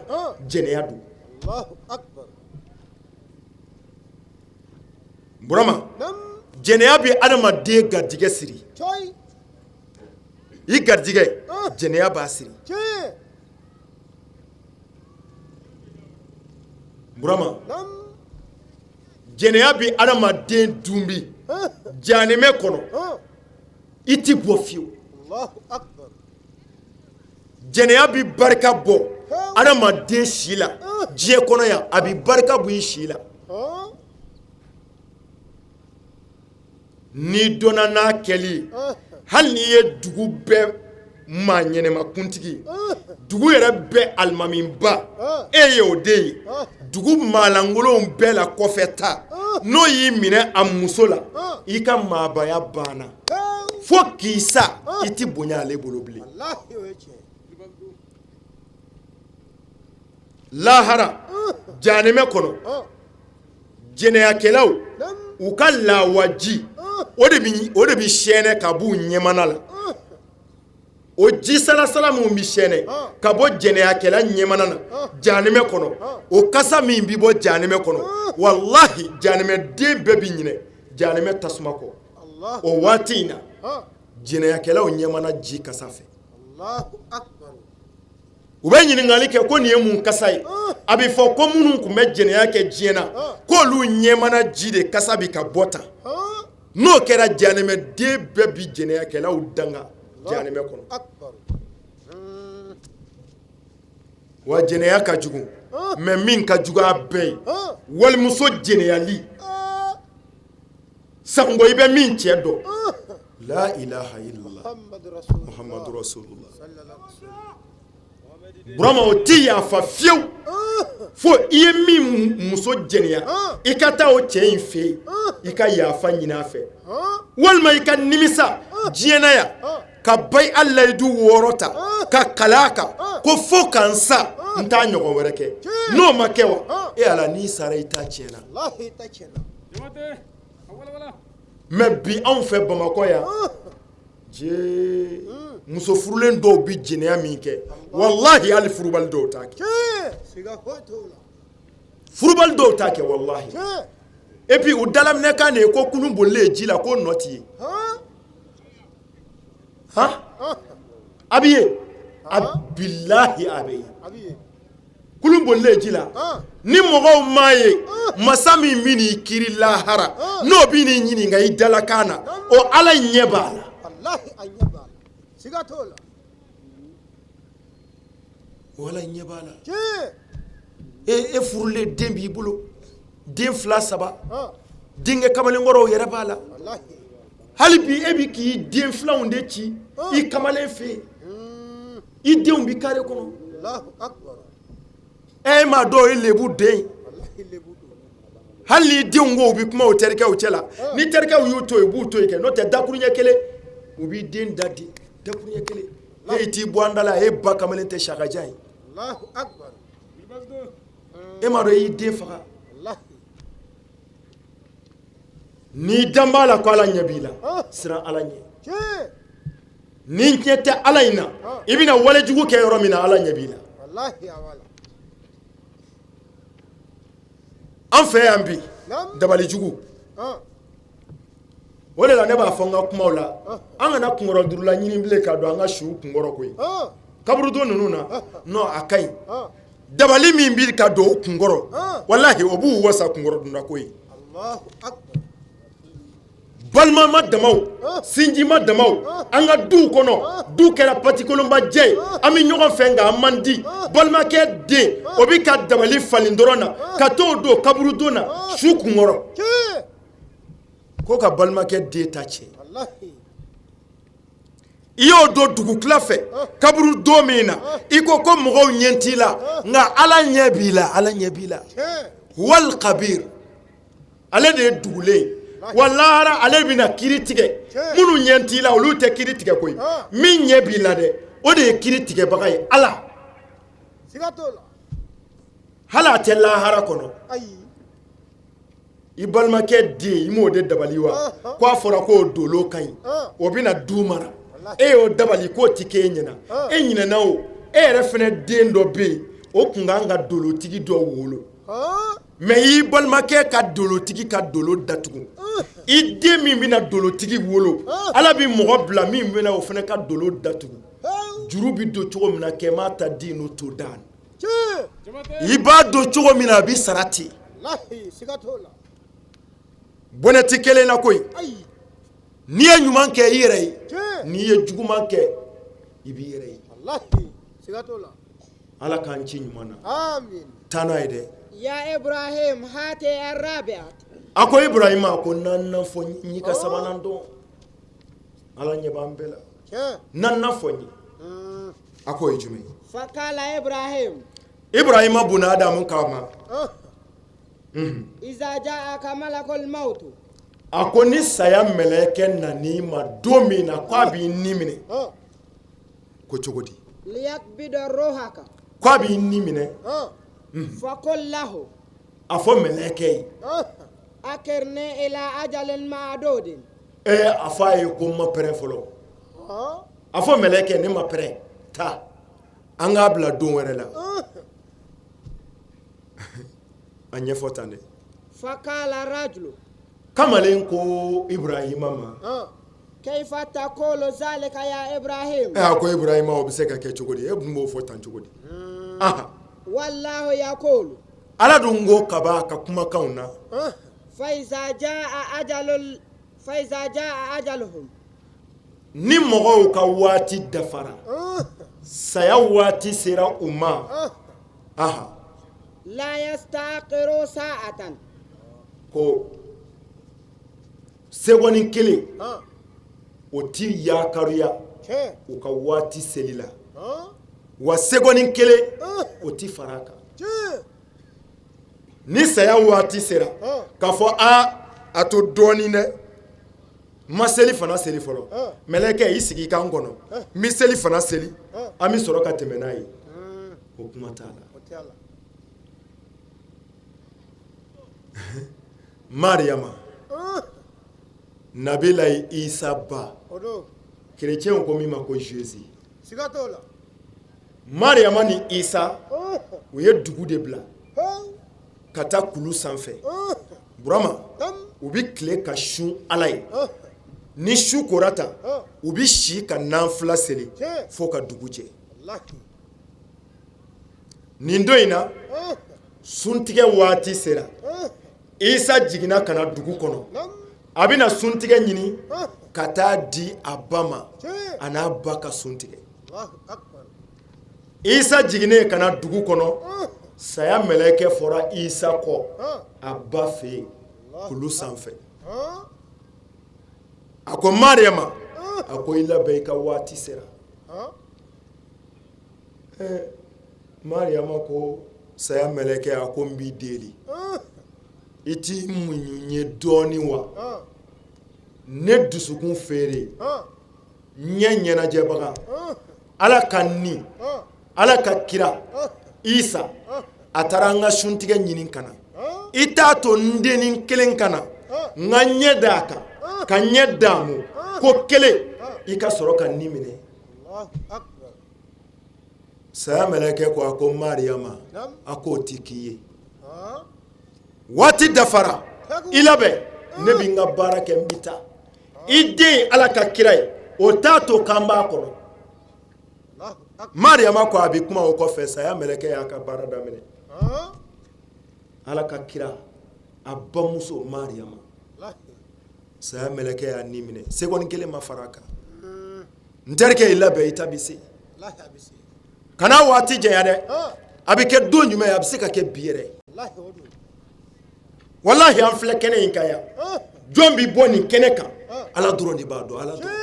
jɛnɛya don. Burama, jɛnɛya bɛ adamaden garijɛgɛ siri. I garijɛgɛ, jɛnɛya b'a siri. Burama, jɛnɛya bɛ adamaden dunbi janɛmɛ kɔnɔ, i tɛ bɔ fiyewu. Jɛnɛya bɛ barika bɔ adamaden si la diɲɛ kɔnɔ yan, a bɛ barika bɔ i si la. N'i dɔnna n'a kɛli ye, hali n'i ye dugu bɛɛ maa ɲɛnɛma kuntigi ye, dugu yɛrɛ bɛɛ alimamiba, e ye o den ye, dugu maalankolonw bɛɛ la kɔfɛ ta, n'o y'i minɛ a muso la, i ka maabaya banna fo k'i sa, i tɛ bonya ale bolo bilen. Lahara janɛmɛ kɔnɔ, jɛnɛyakɛlaw u ka lawaji, o de bɛ sɛnɛ ka b'u ɲɛmana la. O ji salasala minnu bɛ sɛnɛ ka bɔ jɛnɛyakɛla ɲɛmana na janɛmɛ kɔnɔ, o kasa min bɛ bɔ janɛmɛ kɔnɔ, walahi janɛmɛden bɛɛ bɛ ɲinɛ janɛmɛ tasuma kɔ o waati in na, jɛnɛyakɛlaw ɲɛmana ji kasa fɛ. U bɛ ɲininkali kɛ ko nin ye mun kasa ye? A bɛ fɔ ko minnu tun bɛ jɛnɛya kɛ diɲɛ na, k'olu ɲɛmana ji de kasa bɛ ka bɔ tan. N'o kɛra, janɛmɛden bɛɛ bɛ jɛnɛyakɛlaw danga janɛmɛ kɔnɔ. Wa jɛnɛya ka jugu, mais min ka jugu a bɛɛ ye, walimuso jɛnɛyali, sango i bɛ min cɛ dɔn. La ilaha illallah Muhammadu rasulullah. Burama, o tɛ yafa fiyewu fo i ye min muso jɛnɛya, i ka taa o cɛ in fɛ yen, i ka yafa ɲini a fɛ, walima i ka nimisa diɲɛ na yan ka bayi layidu 6 ta ka kala a kan ko fo ka n sa n t'a ɲɔgɔn wɛrɛ kɛ. N'o ma kɛ wa, e Ala, n'i sara i ta tiɲɛna. Mais bi anw fɛ Bamakɔ yan, muso furulen dɔw bɛ jɛnɛya min kɛ, walahi hali furubali dɔw t'a kɛ, furubali dɔw t'a kɛ, walahi. Et puis u dalaminɛkan de ye ko kulun bolilen ji la k'o nɔ t'i ye. Han, a bɛ ye, a bilahi a bɛ ye. Kulun bolilen ji la, ni mɔgɔw m'a ye, masa min bɛ n'i kiri lahara, n'o bɛ n'i ɲininka i dalakan na, o Ala ɲɛ b'a la. O Ala ɲɛ b'a la. E furulen, den b'i bolo, den 2 3, denkɛ kamalenkɔrɔw yɛrɛ b'a la. Hali bi e bɛ k'i den filanw de ci i kamalen fɛ yen, i denw bɛ kare kɔnɔ. E m'a dɔn o ye lebu den ye. Hali n'i denw ko u bɛ kuma u terikɛw cɛ la, ni terikɛw y'u to yen, u b'u to yen kɛ, n'o tɛ dakuruɲɛ kelen u b'i den da di, dakuruɲɛ kelen. E t'i bɔ an da la, e ba kamalen tɛ sakajan ye. E m'a dɔn i y'i den faga. N'i dan b'a la ko Ala ɲɛ b'i la, siran Ala ɲɛ. Ni ɲɛ tɛ Ala in na, i bɛna walejugu kɛ yɔrɔ min na, Ala ɲɛ b'i la. An fɛ yan bi, dabalijugu, o de la ne b'a fɔ n ka kumaw la, an kana kunkɔrɔ durula ɲini bilen ka don an ka suw kunkɔrɔ koyi. Kaburudo ninnu na, non, a ka ɲi. Dabali min bɛ ka don o kunkɔrɔ, walahi o b'u wasa kunkɔrɔ dunda ko ye. Balimama damaw, sinjima damaw, an ka duw kɔnɔ, du kɛra patikolonbajɛ ye, an bɛ ɲɔgɔn fɛ nka an man di. Balimakɛ den, o bɛ ka dabali falen dɔrɔn na ka t'o don kaburudon na su kunkɔrɔ, ko ka balimakɛ den ta cɛ. I y'o don dugutila fɛ kaburu don min na, i ko ko mɔgɔw ɲɛ t'i la, nka Ala ɲɛ b'i la, Ala ɲɛ b'i la. Wal kabir, ale de ye dugulen ye. Wa lahara ale bɛna kiri tigɛ. Minnu ɲɛ t'i la, olu tɛ kiri tigɛ koyi. Min ɲɛ b'i la dɛ, o de ye kiri tigɛbaga ye, Ala. Hali a tɛ lahara kɔnɔ, i balimakɛ den, i m'o de dabali wa? Ko a fɔra k'o dolo ka ɲi, o bɛna du mara, e y'o dabali k'o ti k'e ɲɛna, e ɲinɛna o. E yɛrɛ fɛnɛ den dɔ bɛ yen, o tun kan ka dolotigi dɔ wolo, mais i balimakɛ ka dolotigi ka dolo datugu. I den min bɛna dolotigi wolo, Ala bɛ mɔgɔ bila min bɛna o fana ka dolo datugu. Juru bɛ don cogo min na, kɛma ta den n'o to dan, i b'a don cogo min na, a bɛ sara ten. Bɔnɛ tɛ kelen na koyi. N'i ye ɲuman kɛ, i yɛrɛ ye. N'i ye juguman kɛ, i b'i yɛrɛ ye. Ala k'an ci ɲuman na. Taa n'a ye dɛ. Ya Ibrahim hate arabiat. A ko Ibrahima, a ko naaninan fɔ n ye ka sabanan dɔn. Ala ɲɛ b'an bɛɛ la. Naaninan fɔ n ye. A k'o ye jumɛn ye? Fakala Ibrahim. Ibrahima buna Adamu k'a ma. Iza jaaka malakul mautu. A ko ni saya mɛlɛkɛ nan'i ma don min na k'a b'i ni minɛ, ko cogo di? Liyakbida rohaka. K'a b'i ni minɛ. Fakul lahu. A fɔ mɛlɛkɛ ye. Akirni ila ajalin ma'dudin. Ee, a fɔ a ye ko n ma pɛrɛn fɔlɔ. A fɔ mɛlɛkɛ, ne ma pɛrɛn, taa, an k'a bila don wɛrɛ la. A ɲɛfɔ tan dɛ. Fakala rajulu. Kamalen ko Ibrahima ma. Kayfa taqulu zalika ya Ibrahim. A ko Ibrahima, o bɛ se ka kɛ cogo di? E dun b'o fɔ tan cogo di? Wallahu yaqulu. Ala dun ko kaba a ka kumakanw na. Faiza jaa ajalul faiza jaa ajaluhum. Ni mɔgɔw ka waati dafara, saya waati sera u ma, aha. La yastaqiru sa'atan. Ko seconde kelen o ti yakaruya u ka waati seli la, wa seconde kelen o ti fara a kan. Ni saya waati sera, k'a fɔ a a to dɔɔnin dɛ, ma seli fana seli fɔlɔ, mɛlɛkɛ, i sigi i kan kɔnɔ, n bɛ seli fana seli, an bɛ sɔrɔ ka tɛmɛ n'a ye, o kuma t'a la. Mariyama, Nabilayi Isa ba, kerecɛnw ko min ma ko Jésus, Mariyama ni Isa, u ye dugu de bila ka taa kulu sanfɛ. Burama, u bɛ tile ka sun Ala ye. Ni su kora ta, u bɛ si ka nanfila seli fo ka dugu jɛ. Nin don in na, suntigɛ waati sera. Isa jiginna ka na dugu kɔnɔ, a bɛna suntigɛ ɲini ka taa di a ba ma, a n'a ba ka suntigɛ. Isa jiginnen ka na dugu kɔnɔ, saya mɛlɛkɛ fɔra Isa kɔ a ba fɛ yen kulu sanfɛ. A ko Mariyama, a ko i labɛn, i ka waati sera. Mariyama ko saya mɛlɛkɛ, a ko n b'i deli, i t'i muɲu n ye dɔɔnin wa? Ne dusukun feere, ɲɛ ɲɛnajɛbaga, Ala ka ni Ala ka kira Isa, a taara an ka suntigɛ ɲini ka na. I t'a to n dennin kelen ka na, n ka ɲɛ da a kan, ka ɲɛ daamu ko kelen, i ka sɔrɔ ka ni minɛ. Saya mɛlɛkɛ ko, a ko Mariyama, a k'o ti k'i ye, waati dafara, i labɛn, ne bɛ n ka baara kɛ, n bɛ taa. I den, Ala ka kira ye, o t'a to k'an b'a kɔnɔ. Mariyama ko a bɛ kuma o kɔfɛ, saya mɛlɛkɛ y'a ka baara daminɛ. Ala ka kira, a bamuso Mariyama, saya mɛlɛkɛ y'a ni minɛ, seconde kelen ma fara a kan. N terikɛ, i labɛn, i ta bɛ se. Kana waati janya dɛ. A bɛ kɛ don jumɛn? A bɛ se ka kɛ bi yɛrɛ. Walahi, an filɛ kɛnɛ in kan yan, jɔn bɛ bɔ nin kɛnɛ kan? Ala dɔrɔn de b'a dɔn, Ala dɔrɔn.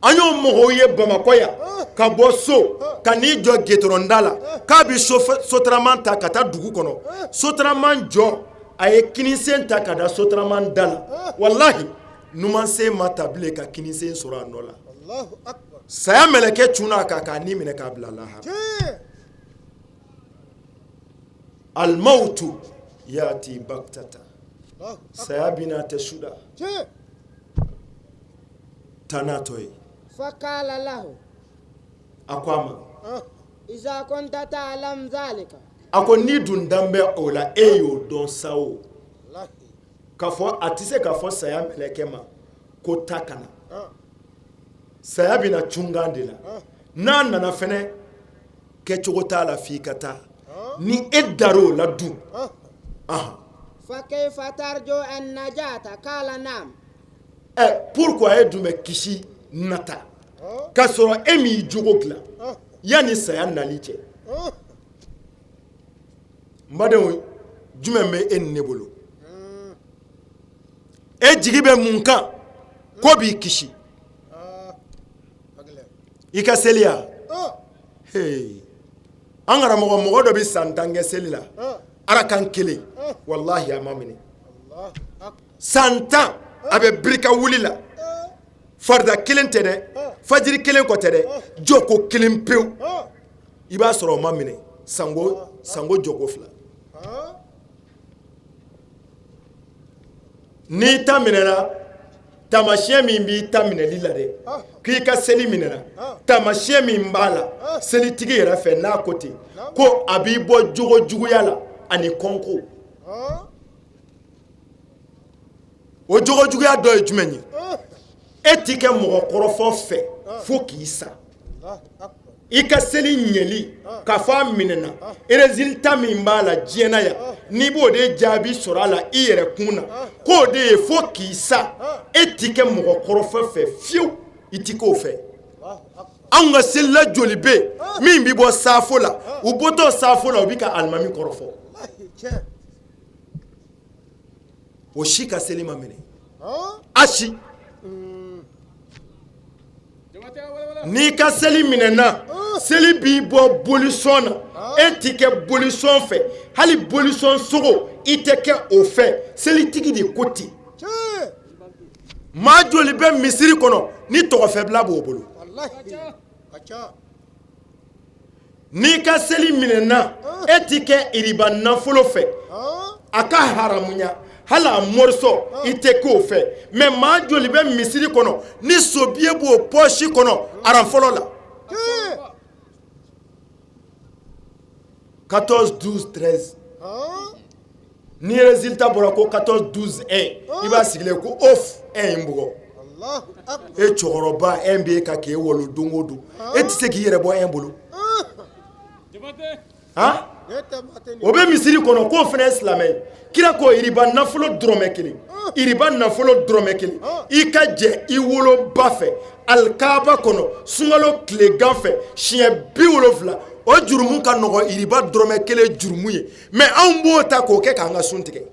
An y'o mɔgɔw ye Bamakɔ yan, ka bɔ so ka n'i jɔ gitɔrɔnda la k'a bɛ sotarama ta ka taa dugu kɔnɔ, sotarama jɔ. A ye kinisen ta ka da sotarama da la, walahi, numansen ma ta bilen ka kinisen sɔrɔ a nɔ la. Saya mɛlɛkɛ cunna a kan k'a ni minɛ k'a bila lahara. Alimawutu yati bagtata, saya bɛ na, a tɛ su da. Taa n'a tɔ ye. Fakala lahu. A ko a ma. Iza kunta ta'lam zalika. A ko n'i dun dan bɛ o la, e y'o dɔn sa o. K'a fɔ a tɛ se k'a fɔ saya mɛlɛkɛ ma ko taa ka na. Saya bɛna cunkan de la. N'a nana fɛnɛ, kɛcogo t'a la f'i ka taa. Ni e dar'o la dun. Fa kayfa tarju an najata kala naam. Ɛ, pourquoi e dun bɛ kisi nata k'a sɔrɔ e m'i jogo dilan yanni saya nali cɛ? N badenw, jumɛn bɛ e ni ne bolo? E jigi bɛ mun kan ko b'i kisi? I ka seliya. Hey. An karamɔgɔ, mɔgɔ dɔ bɛ san 10 kɛ seli la, arakan kelen, walahi, a ma minɛ. San 10 a bɛ birika wuli la, farida kelen tɛ dɛ, fajiri kelen kɔ tɛ dɛ, jɔko kelen pewu, i b'a sɔrɔ o ma minɛ sango sango jɔko fila. N'i ta minɛna, taamasiyɛn min b'i ta minɛli la dɛ, k'i ka seli minɛna, taamasiyɛn min b'a la selitigi yɛrɛ fɛ, n'a ko ten ko a b'i bɔ jogo juguya la ani kɔnko. O jogo juguya dɔ ye jumɛn ye? E ti kɛ mɔgɔ kɔrɔfɔ fɛ fo k'i sa. I ka seli ɲɛli, k'a fɔ a minɛna, résultat min b'a la diɲɛ na yan, n'i b'o de jaabi sɔrɔ a la i yɛrɛ kun na, k'o de ye fo k'i sa, e ti kɛ mɔgɔ kɔrɔfɔ fɛ fiyewu, i ti k'o fɛ. Anw ka selila joli bɛ yen min bɛ bɔ saafo la, u bɔtɔ saafo la, u bɛ ka alimami kɔrɔfɔ? O si ka seli ma minɛ, a si. N'i ka seli minɛna, seli b'i bɔ bolisɔn na, e ti kɛ bolisɔn fɛ, hali bolisɔn sogo i tɛ kɛ o fɛ. Selitigi de ko ten. Maa joli bɛ misiri kɔnɔ ni tɔgɔfɛbila b'o bolo? N'i ka seli minɛna, e ti kɛ iriba nafolo fɛ, a ka haramuya, hali a morisɔ i tɛ k'o fɛ. Mais maa joli bɛ misiri kɔnɔ ni sobiye b'o pɔsi kɔnɔ aran fɔlɔ la? 14 12 13, ni résultat bɔra ko 14 12 1, i b'a sigilen ko of 1 in bugɔ. E cɛkɔrɔba, 1 b'e kan k'e walo don o don, e tɛ se k'i yɛrɛ bɔ 1 bolo. Han, o bɛ misiri kɔnɔ k'o fana ye silamɛ ye. Kira ko iriba nafolo dɔrɔmɛ kelen, iriba nafolo dɔrɔmɛ kelen, i ka jɛ i woloba fɛ alikaba kɔnɔ sunkalo tilegan fɛ siɲɛ 70, o jurumu ka nɔgɔ iriba dɔrɔmɛ kelen jurumu ye. Mais anw b'o ta k'o kɛ k'an ka sun tigɛ.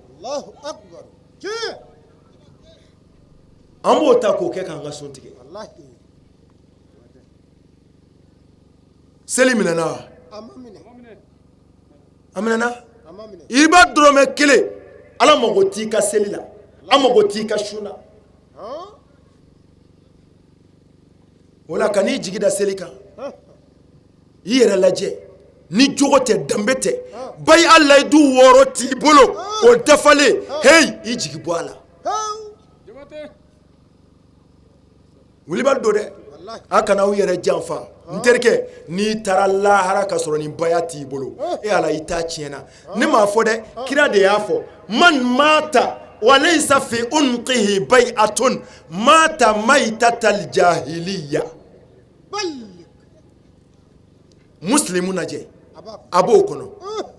An b'o ta k'o kɛ k'an ka sun tigɛ. Seli minɛna wa? A minɛna. Iriba dɔrɔmɛ kelen, Ala mago t'i ka seli la, a mago t'i ka sun na. O la, kan'i jigi da seli kan. I yɛrɛ lajɛ, ni jogo tɛ, danbe tɛ, bayi a layidu wɔɔrɔ t'i bolo, o dafalen, heyi, i jigi bɔ a la. Wulibali don dɛ, a kana aw yɛrɛ janfa. N terikɛ, n'i taara lahara ka sɔrɔ ni baya t'i bolo, e Ala, i ta tiɲɛna. Ne m'a fɔ dɛ, kira de y'a fɔ: man mata walayisa fi unqihi bay'atun mata maytatal jahiliya. Muslimu lajɛ, a b'o kɔnɔ.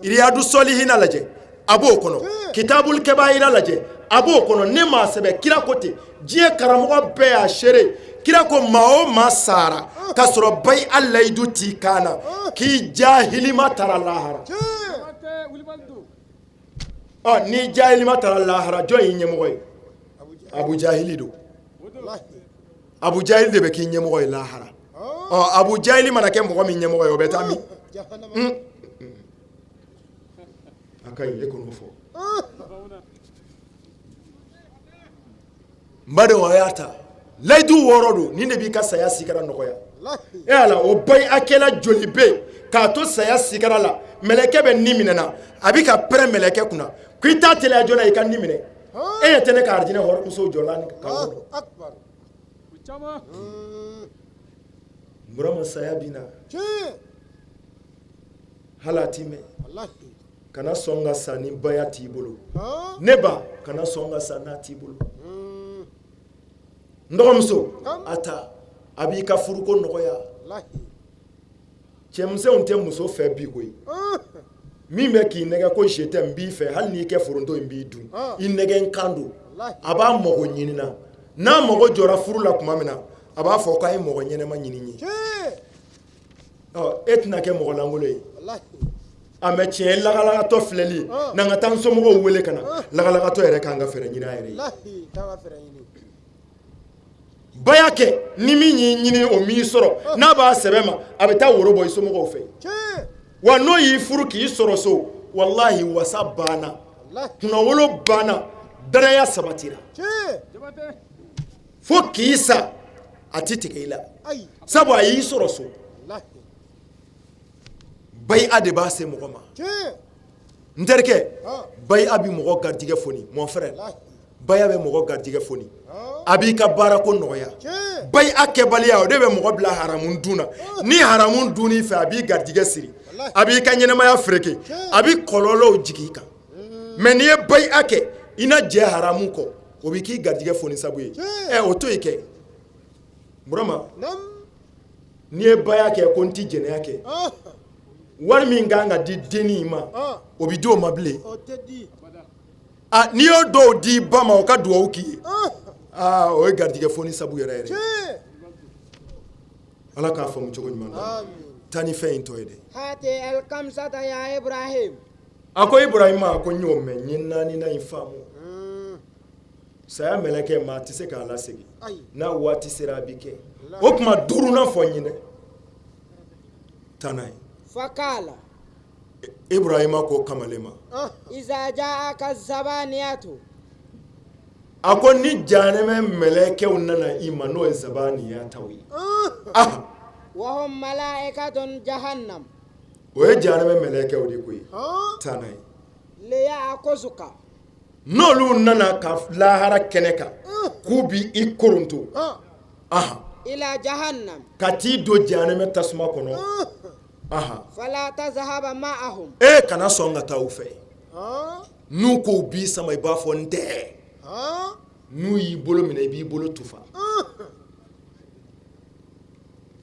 Iriyadu sɔlihina lajɛ, a b'o kɔnɔ. Kitabul kɛbayira lajɛ, a b'o kɔnɔ. Ne m'a sɛbɛn, kira ko ten. Diɲɛ karamɔgɔ bɛɛ y'a seere. Kira ko maa o maa sara k'a sɔrɔ bayi a layidu t'i kan na, k'i jahilima taara lahara. Ɔ, ni jahilima taara lahara, jɔn y'i ɲɛmɔgɔ ye? Abu Jahili don. Abu Jahili de bɛ k'i ɲɛmɔgɔ ye lahara. Ɔ, Abu Jahili mana kɛ mɔgɔ min ɲɛmɔgɔ ye, o bɛ taa min? A ka ɲi, e kɔn'o fɔ. N badenw, a y'a ta, layidu 6 don. Nin de b'i ka saya sikara nɔgɔya. E ala, o bayi akɛla joli bɛ yen k'a to saya sikara la, mɛlɛkɛ bɛ ni minɛ na, a bɛ ka pɛrɛn mɛlɛkɛ kunna ko i t'a teliya joona i ka ni minɛ. E ɲɛ tɛ ne ka arijinɛ hɔrɔnmusow jɔ la k'an kɔnɔ. Burama, saya bi na, hali a ti mɛn. Kana sɔn ka sa ni baya t'i bolo. Ne ba, kana sɔn ka sa n'a t'i bolo. N dɔgɔmuso, a ta, a b'i ka furuko nɔgɔya. Cɛmisɛnw tɛ muso fɛ bi koyi. Min bɛ k'i nɛgɛ ko je t'aime, n b'i fɛ, hali n'i kɛ foronto in b'i dun, i nɛgɛ kan don. A b'a mago ɲini na, n'a mago jɔra furu la tuma min na, a b'a fɔ k'a ye mɔgɔ ɲɛnɛma ɲini n ye. Ɔ, e tɛna kɛ mɔgɔ lankolon ye. A mɛ tiɲɛ ye, lagalagatɔ filɛli n'an ka taa n somɔgɔw wele ka na, lagalagatɔ yɛrɛ k'an ka fɛɛrɛ ɲini a yɛrɛ ye. Baya kɛ, ni min y'i ɲini, o m'i sɔrɔ, n'a b'a sɛbɛ ma, a bɛ taa woro bɔ i somɔgɔw fɛ. Wa n'o y'i furu k'i sɔrɔ so, walahi, wasa banna, kunnawolo banna, danaya sabatira fo k'i sa, a ti tigɛ i la, sabu a y'i sɔrɔ so. Bayi'a de b'a se mɔgɔ ma. N terikɛ, bayi'a bɛ mɔgɔ garijɛgɛ foni. Mon frère, baya bɛ mɔgɔ garijɛgɛ foni, a b'i ka baarako nɔgɔya. Bayi'a kɛbaliya, o de bɛ mɔgɔ bila haramu dun na. Ni haramu dunn'i fɛ, a b'i garijɛgɛ siri, a b'i ka ɲɛnamaya fereke, a bɛ kɔlɔlɔw jigin i kan. Mais n'i ye bayi'a kɛ, i na jɛ haramu kɔ, o bɛ k'i garijɛgɛ foni sabu ye. Ɛ, o to yen kɛ. Burama, n'i ye baya kɛ ko n ti jɛnɛya kɛ, wari min kan ka di dennin in ma, o bɛ di o ma bilen. A, n'i y'o dɔw di ba ma, o ka dugawu k'i ye. Aa, o ye garijɛgɛ foni sabu yɛrɛ yɛrɛ. Ala k'a faamu cogo ɲuman na. Taa ni fɛn in tɔ ye dɛ. A ko Ibrahima, a ko n y'o mɛn, n ye naaninan in faamu. Saya mɛlɛkɛ, maa tɛ se k'a lasegin, n'a waati sera a bɛ kɛ. O tuma duurunan fɔ n ye dɛ, taa n'a ye. Fakala. Ibrahima ko kamalen ma: Iza jaaka zabaniyatu. A ko ni janɛmɛ mɛlɛkɛw nana i ma, n'o ye zabaniyataw ye. Ah. Wa hum malaikatun jahannam. O ye janɛmɛ mɛlɛkɛw de koyi. Taa n'a ye. Liyakuzuka. N'olu nana ka lahara kɛnɛ kan k'u bi i koronto, aha, ila jahannam. Ka t'i don janɛmɛ tasuma kɔnɔ, aha, fala tazhaba ma'ahum. E kana sɔn ka taa u fɛ. N'u ko b'i sama, i b'a fɔ n tɛ. N'u y'i bolo minɛ, i b'i bolo tufa.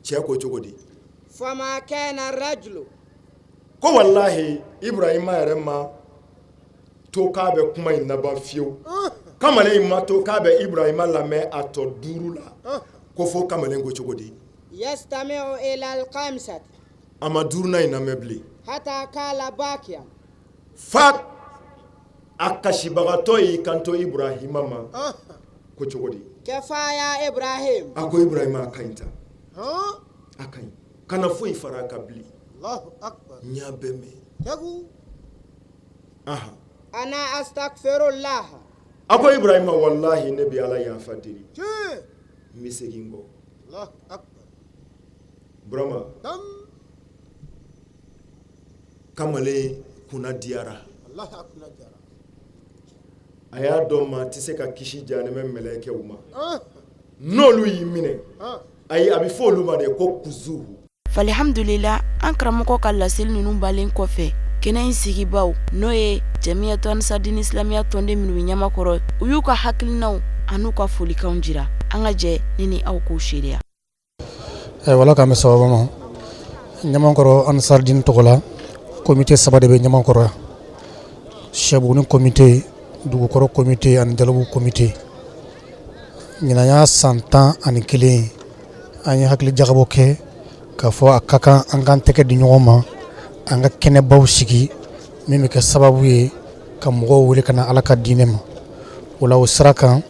Cɛ ko cogo di? Fama kana rajulu. Ko walahi, Ibrahima yɛrɛ ma to k'a bɛ kuma in laban fiyewu. Kamalen in ma to k'a bɛ Ibrahima lamɛn a tɔ duuru la, ko fo kamalen ko cogo di? Yastami'u ila al-khamsati. A ma duurunan in lamɛn bilen. Hatta kala bakiya. Fa a kasibagatɔ y'i kanto Ibrahima ma ko cogo di? Kafaya Ibrahim. A ko Ibrahima, a ka ɲi tan, a ka ɲi, kana foyi fara a kan bilen, n y'a bɛɛ mɛn. Aha. Ana astaghfirullah. A ko Ibrahima, walahi, ne bɛ Ala yafa deli, n bɛ segin kɔ. Burama, kamalen kunna diyara, a y'a dɔn maa tɛ se ka kisi janɛmɛ mɛlɛkɛw ma. N'olu y'i minɛ, ayi, a bɛ fɔ olu ma de ko kuzuhu. Alhamdulila, an karamɔgɔ ka laseli ninnu balen kɔfɛ, kɛnɛ in sigibaw, n'o ye Jamiyatu Ansar Dine Silamɛya tɔnden minnu bɛ Ɲamakɔrɔ, u y'u ka hakilinaw an'u ka folikanw jira. An ka jɛ ne ni aw k'o seereya. Wala k'an bɛ sababu ma. Ɲamakɔrɔ Ansar Dine tɔgɔ la, comité saba de bɛ Ɲamakɔrɔ yan: Sɛbuguni comité, Dugukɔrɔ comité ani Jalabugu comité. Ɲinan y'a san 11 ye. An ye hakili jagabɔ kɛ k'a fɔ a ka kan an k'an tɛgɛ di ɲɔgɔn ma, an ka kɛnɛbaw sigi min bɛ kɛ sababu ye ka mɔgɔw wele ka na Ala ka diinɛ ma. O la, o sira kan,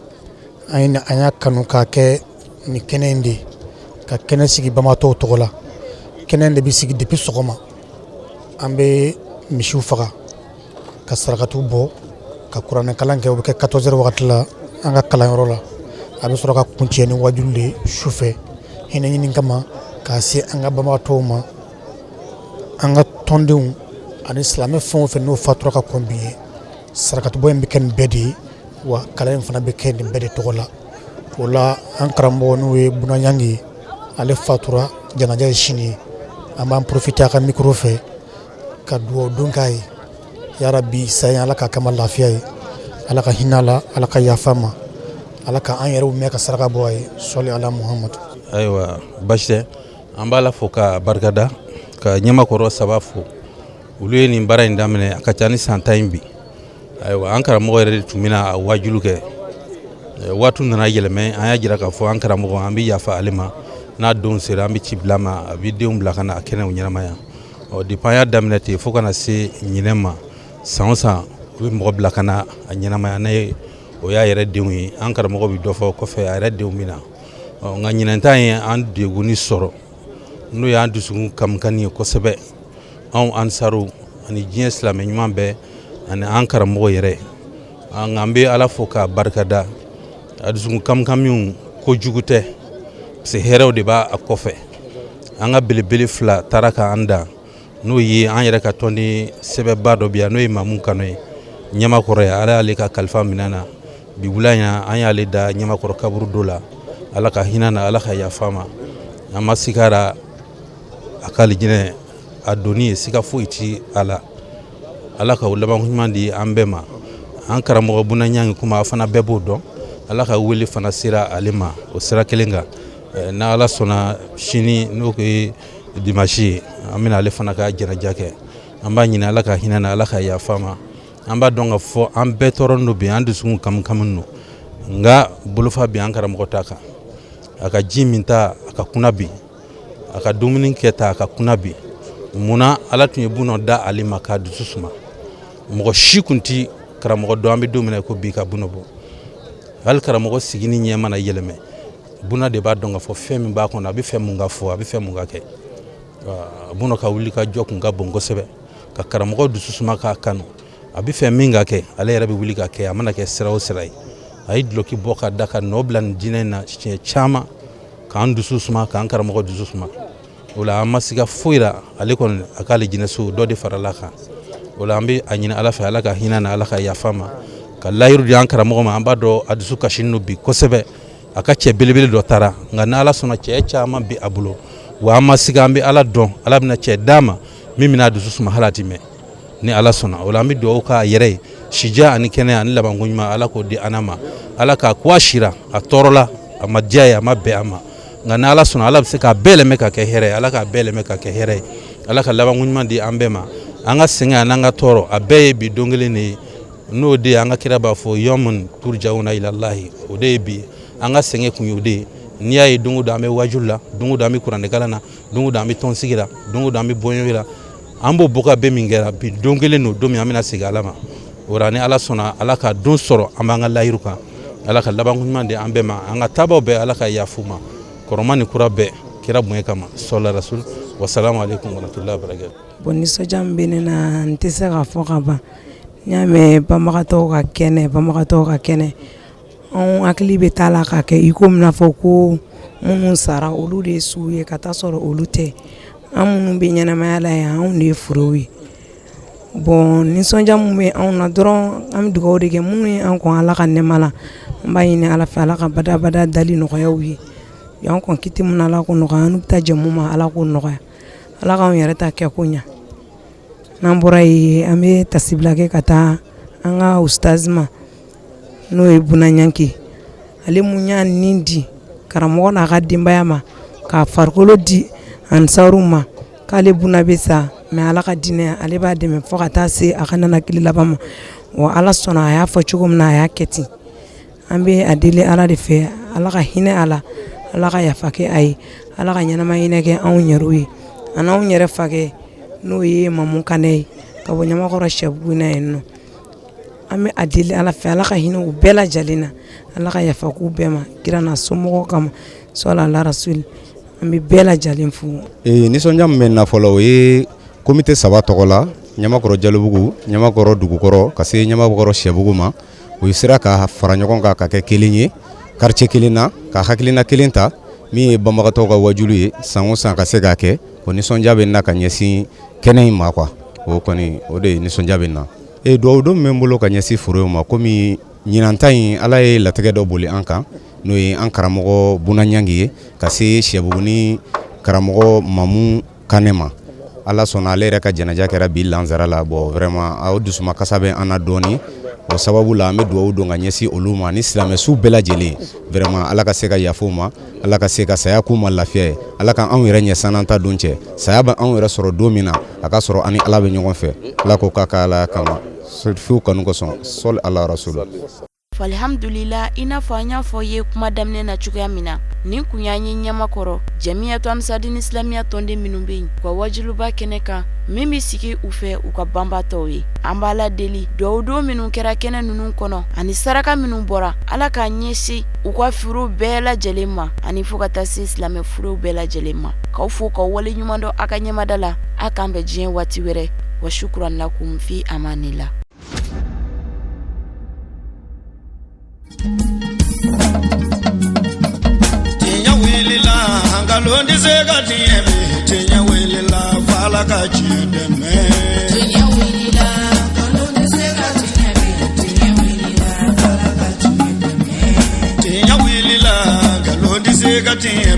an y'a kanu k'a kɛ nin kɛnɛ in de ye, ka kɛnɛ sigi banbaatɔw tɔgɔ la. Kɛnɛ in de bɛ sigi depuis sɔgɔma. An bɛ misiw faga ka sarakatiw bɔ. Ka kuranɛ kalan kɛ, o bɛ kɛ 14 heures wagati la an ka kalanyɔrɔ la. A bɛ sɔrɔ ka kuncɛ ni wajulu de su fɛ, hinɛ ɲini kama k'a se an ka banbagatɔw ma, an ka tɔndenw ani silamɛ fɛn o fɛn n'o fatura ka kɔn bi ye. Sarakatibɔ in bɛ kɛ nin bɛɛ de ye, wa kalan in fana bɛ kɛ nin bɛɛ de tɔgɔ la. O la, an karamɔgɔ, n'o ye Buna Ɲangi ye, ale fatura, janaja ye sini ye. An b'an profiter a ka micro fɛ ka dugawu don k'a ye. Yarabi, saya, Ala ka kama lafiya ye, Ala ka hinɛ la, Ala ka yafa ma, Ala ka an yɛrɛw mɛn ka saraka bɔ a ye. Sɔli ala Muhamadu. Ayiwa, basi tɛ. An b'a la fo ka barikada, ka ɲamakɔrɔ saba fo. Olu ye nin baara in daminɛ, a ka ca ni san 10 in bi. Ayiwa, an karamɔgɔ yɛrɛ de tun bɛna a wajulu kɛ. Waati nana yɛlɛmɛ, an y'a jira k'a fɔ an karamɔgɔ, an bɛ yafa ale ma. N'a don sera, an bɛ ci bila ma, a bɛ denw bila ka na a kɛnɛw ɲɛnamaya. Ɔ, depuis an y'a daminɛ ten fo ka na se ɲinɛ ma, san o san u bɛ mɔgɔ bila ka na a ɲɛnamaya. N'a ye, o y'a yɛrɛ denw ye. An karamɔgɔ bɛ dɔ fɔ kɔfɛ, a yɛrɛ denw bɛ na. Ɔ, nka ɲinɛ ta ye an degunni sɔrɔ, n'o y'an dusukun kamikani ye kosɛbɛ, anw ansaru ani diɲɛ silamɛ ɲuman bɛɛ ani an karamɔgɔ yɛrɛ. Nka an bɛ Ala fo k'a barikada. A dusukun kamikamiw ko jugu tɛ, parce que hɛrɛw de b'a kɔfɛ. An ka belebele fila taara k'an dan, n'o ye an yɛrɛ ka tɔnden sɛbɛnba dɔ bi yan, n'o ye Mamu Kano ye Ɲamakɔrɔ ye. Ala y'ale ka kalifa minɛ na bi wula in na, an y'ale da Ɲamakɔrɔ kaburu dɔ la. Ala ka hinɛ na, Ala ka yafa ma. An ma sigara a ka alijinɛ a donni ye, siga foyi ti a la. Ala ka o laban ɲuman di an bɛɛ ma. An karamɔgɔ Buna Ɲangi, kuma a fana bɛɛ b'o dɔn, Ala ka wele fana sera ale ma o sira kelen kan. N'a Ala sɔnna, sini, n'o ye dimanche ye, an bɛna ale fana ka janaja kɛ. An b'a ɲini Ala ka hinɛ na, Ala ka yafa ma. An b'a dɔn ka fɔ an bɛɛ tɔɔrɔ don bi, an dusukun kamikami don, nka bolofa bi an karamɔgɔ ta kan. A ka ji min ta, a ka kunna bi, a ka dumuni kɛ ta, a ka kunna bi. Munna? Ala tun ye Buna da ale ma k'a dusu suma. Mɔgɔ si tun ti karamɔgɔ dɔn, an bɛ don min na ko bi, ka Buna bɔ. Hali karamɔgɔ sigini ɲɛ mana yɛlɛmɛ, Buna de b'a dɔn ka fɔ fɛn min b'a kɔnɔ, a bɛ fɛn mun ka fɔ, a bɛ fɛn mun ka kɛ. Buna ka wuli ka jɔ kun ka bon kosɛbɛ, ka karamɔgɔ dusu suma k'a kanu. A bɛ fɛn min ka kɛ, ale yɛrɛ bɛ wuli ka kɛ, a mana kɛ sira o sira ye. A ye dulɔki bɔ ka da ka nɔ bila nin diinɛ in na siɲɛ caman, k'an dusu suma, k'an karamɔgɔ dusu suma. O la, an ma siga foyi la, ale kɔni a k'ale jinɛso dɔ de farala kan. O la, an bɛ a ɲini Ala fɛ, Ala ka hinɛ na, Ala ka yafa ma, ka layiru di an karamɔgɔ ma. An b'a dɔn a dusu kasinen don bi kosɛbɛ, a ka cɛ belebele dɔ taara, nka ni Ala sɔnna, cɛ caman bɛ a bolo. Wa an ma siga, an bɛ Ala dɔn, Ala bɛna cɛ d'a ma min bɛna a dusu suma hali a ti mɛn, ni Ala sɔnna. O la, an bɛ dugawu k'a yɛrɛ ye, sija ani kɛnɛya ani labanko ɲuman, Ala k'o di an ma. Ala k'a ko a sira a tɔɔrɔ la, a ma diya ye, a ma bɛn a ma, nka ni Ala sɔnna, Ala bɛ se k'a bɛɛ yɛlɛmɛ ka kɛ hɛrɛ ye. Ala k'a bɛɛ yɛlɛmɛ ka kɛ hɛrɛ ye. Ala ka labanko ɲuman di an bɛɛ ma. An ka sɛgɛn ani an ka tɔɔrɔ, a bɛɛ ye bi don kelen de ye, n'o de ye an ka kira b'a fɔ yɔmun turjawuna ilallahi. O de ye bi an ka sɛgɛn kun ye, o de ye. N'i y'a ye don o don an bɛ wajulu la, don o don an bɛ kuranɛkalan na, don o don an bɛ tɔnsigi la, don o don an bɛ bɔɲɔgɔn la, an b'o bɔ ka bɛn min kɛra bi don kelen don, don min an bɛna segin Ala ma. O la, ni Ala sɔnna, Ala ka don sɔrɔ an b'an ka layiru kan. Ala ka labanko ɲuman di an bɛɛ ma. An ka taabaw bɛɛ, Ala ka yafu ma, kɔrɔma ni kura bɛɛ, kira bonya kama. Sɔla rasul. Wasalamu aleykum warahmatullahi wabarakatuh. Bon, nisɔndiya min bɛ ne na, n tɛ se ka fɔ ka ban. N y'a mɛn banbagatɔw ka kɛnɛ, banbagatɔw ka kɛnɛ, anw hakili bɛ taa la ka kɛ i ko n'a fɔ ko minnu sara, olu de ye su ye, ka taa sɔrɔ olu tɛ. An minnu bɛ ɲɛnamaya la yan, anw de ye furew ye. Bon, nisɔndiya min bɛ anw na dɔrɔn, an bɛ dugawu de kɛ minnu ye an kɔn Ala ka nɛɛma la. An b'a ɲini Ala fɛ, Ala ka badabada dali nɔgɔya u ye. U y'an kɔn kiti min na, Ala k'o nɔgɔya. An bɛ taa jɛ mun ma, Ala k'o nɔgɔya. Ala k'anw yɛrɛ ta kɛ ko ɲɛ. N'an bɔra yen, an bɛ tasibila kɛ ka taa an ka ustaz ma, n'o ye Buna Ɲanki. Ale mun y'a nin di karamɔgɔ n'a ka denbaya ma, k'a farikolo di ansaru ma, k'ale Buna bɛ sa, mais Ala ka diinɛ, ale b'a dɛmɛ fo ka taa se a ka nana kili laban ma. Wa Ala sɔnna, a y'a fɔ cogo min na, a y'a kɛ ten. An bɛ a deli Ala de fɛ, Ala ka hinɛ a la, Ala ka yafa kɛ a ye, Ala ka ɲɛnama hinɛ kɛ anw yɛrɛw ye, ani anw yɛrɛ fakɛ, n'o ye Mamu Kanɛ ye, ka bɔ Ɲamakɔrɔ Sɛbugu na yen nɔ. An bɛ a deli Ala fɛ, Ala ka hinɛ u bɛɛ lajɛlen na, Ala ka yafa k'u bɛɛ ma, kira n'a somɔgɔw kama. Sɔla ala rasuli. An bɛ bɛɛ lajɛlen fo. Ee, nisɔndiya min bɛ n na fɔlɔ, o ye comité saba tɔgɔ la. Ɲamakɔrɔ Jalobugu, Ɲamakɔrɔ Dugukɔrɔ, ka se Ɲamakɔrɔ Sɛbugu ma, u sera ka fara ɲɔgɔn kan ka kɛ kelen ye quartier kelen na, ka hakilina kelen ta min ye banbagatɔw ka wajulu ye san o san ka se k'a kɛ. O nisɔndiya bɛ n na ka ɲɛsin kɛnɛ in ma quoi. O kɔni, o de ye nisɔndiya bɛ n na. E dugawu don min bɛ n bolo ka ɲɛsin foro ma, komi ɲinan ta in, Ala ye latigɛ dɔ boli an kan, n'o ye an karamɔgɔ Buna Ɲangi ye, ka se Sɛbuguni karamɔgɔ Mamu Kanɛ ma. Ala sɔnna, ale yɛrɛ ka janaja kɛra bi lansara la. Bon, vraiment, aw dusuma kasa bɛ an na dɔɔni. O sababu la, an bɛ dugawu don ka ɲɛsin olu ma ni silamɛsu bɛɛ lajɛlen. Vraiment, Ala ka se ka yafa u ma, Ala ka se ka saya k'u ma lafiya ye, Ala ka anw yɛrɛ ɲɛ san'an ta don cɛ. Saya bɛ anw yɛrɛ sɔrɔ don min na, a ka sɔrɔ ani Ala bɛ ɲɔgɔn fɛ. Ala ko k'a ka Ala kama fiw kanu kosɔn, sɔli ala rasul. Alhamdulila, i n'a fɔ an y'a fɔ ye kuma daminɛ na cogoya min na, nin kun y'an ye Ɲamakɔrɔ Jamiyatu Ansaridini Silamɛya tɔnden minnu bɛ yen, u ka wajuluba kɛnɛ kan min bɛ sigi u fɛ u ka banbatɔw ye. An b'Ala deli, dugawu don minnu kɛra kɛnɛ ninnu kɔnɔ ani saraka minnu bɔra, Ala k'a ɲɛsin u ka furew bɛɛ lajɛlen ma ani fo ka taa se silamɛ furew bɛɛ lajɛlen ma. K'aw fo k'aw wale ɲuman dɔn aw ka ɲɛmada la. A k'an bɛn diɲɛ waati wɛrɛ. Wa shukran lakum fi amanila. Tiɲɛ wulila, nkalon tɛ se ka tiɲɛ bi. Tiɲɛ wulila, f'Ala ka tiɲɛ dɛmɛ. Tiɲɛ wulila, nkalon tɛ se ka tiɲɛ bi. Tiɲɛ wulila, f'Ala ka tiɲɛ dɛmɛ. Tiɲɛ wulila, nkalon tɛ se ka tiɲɛ.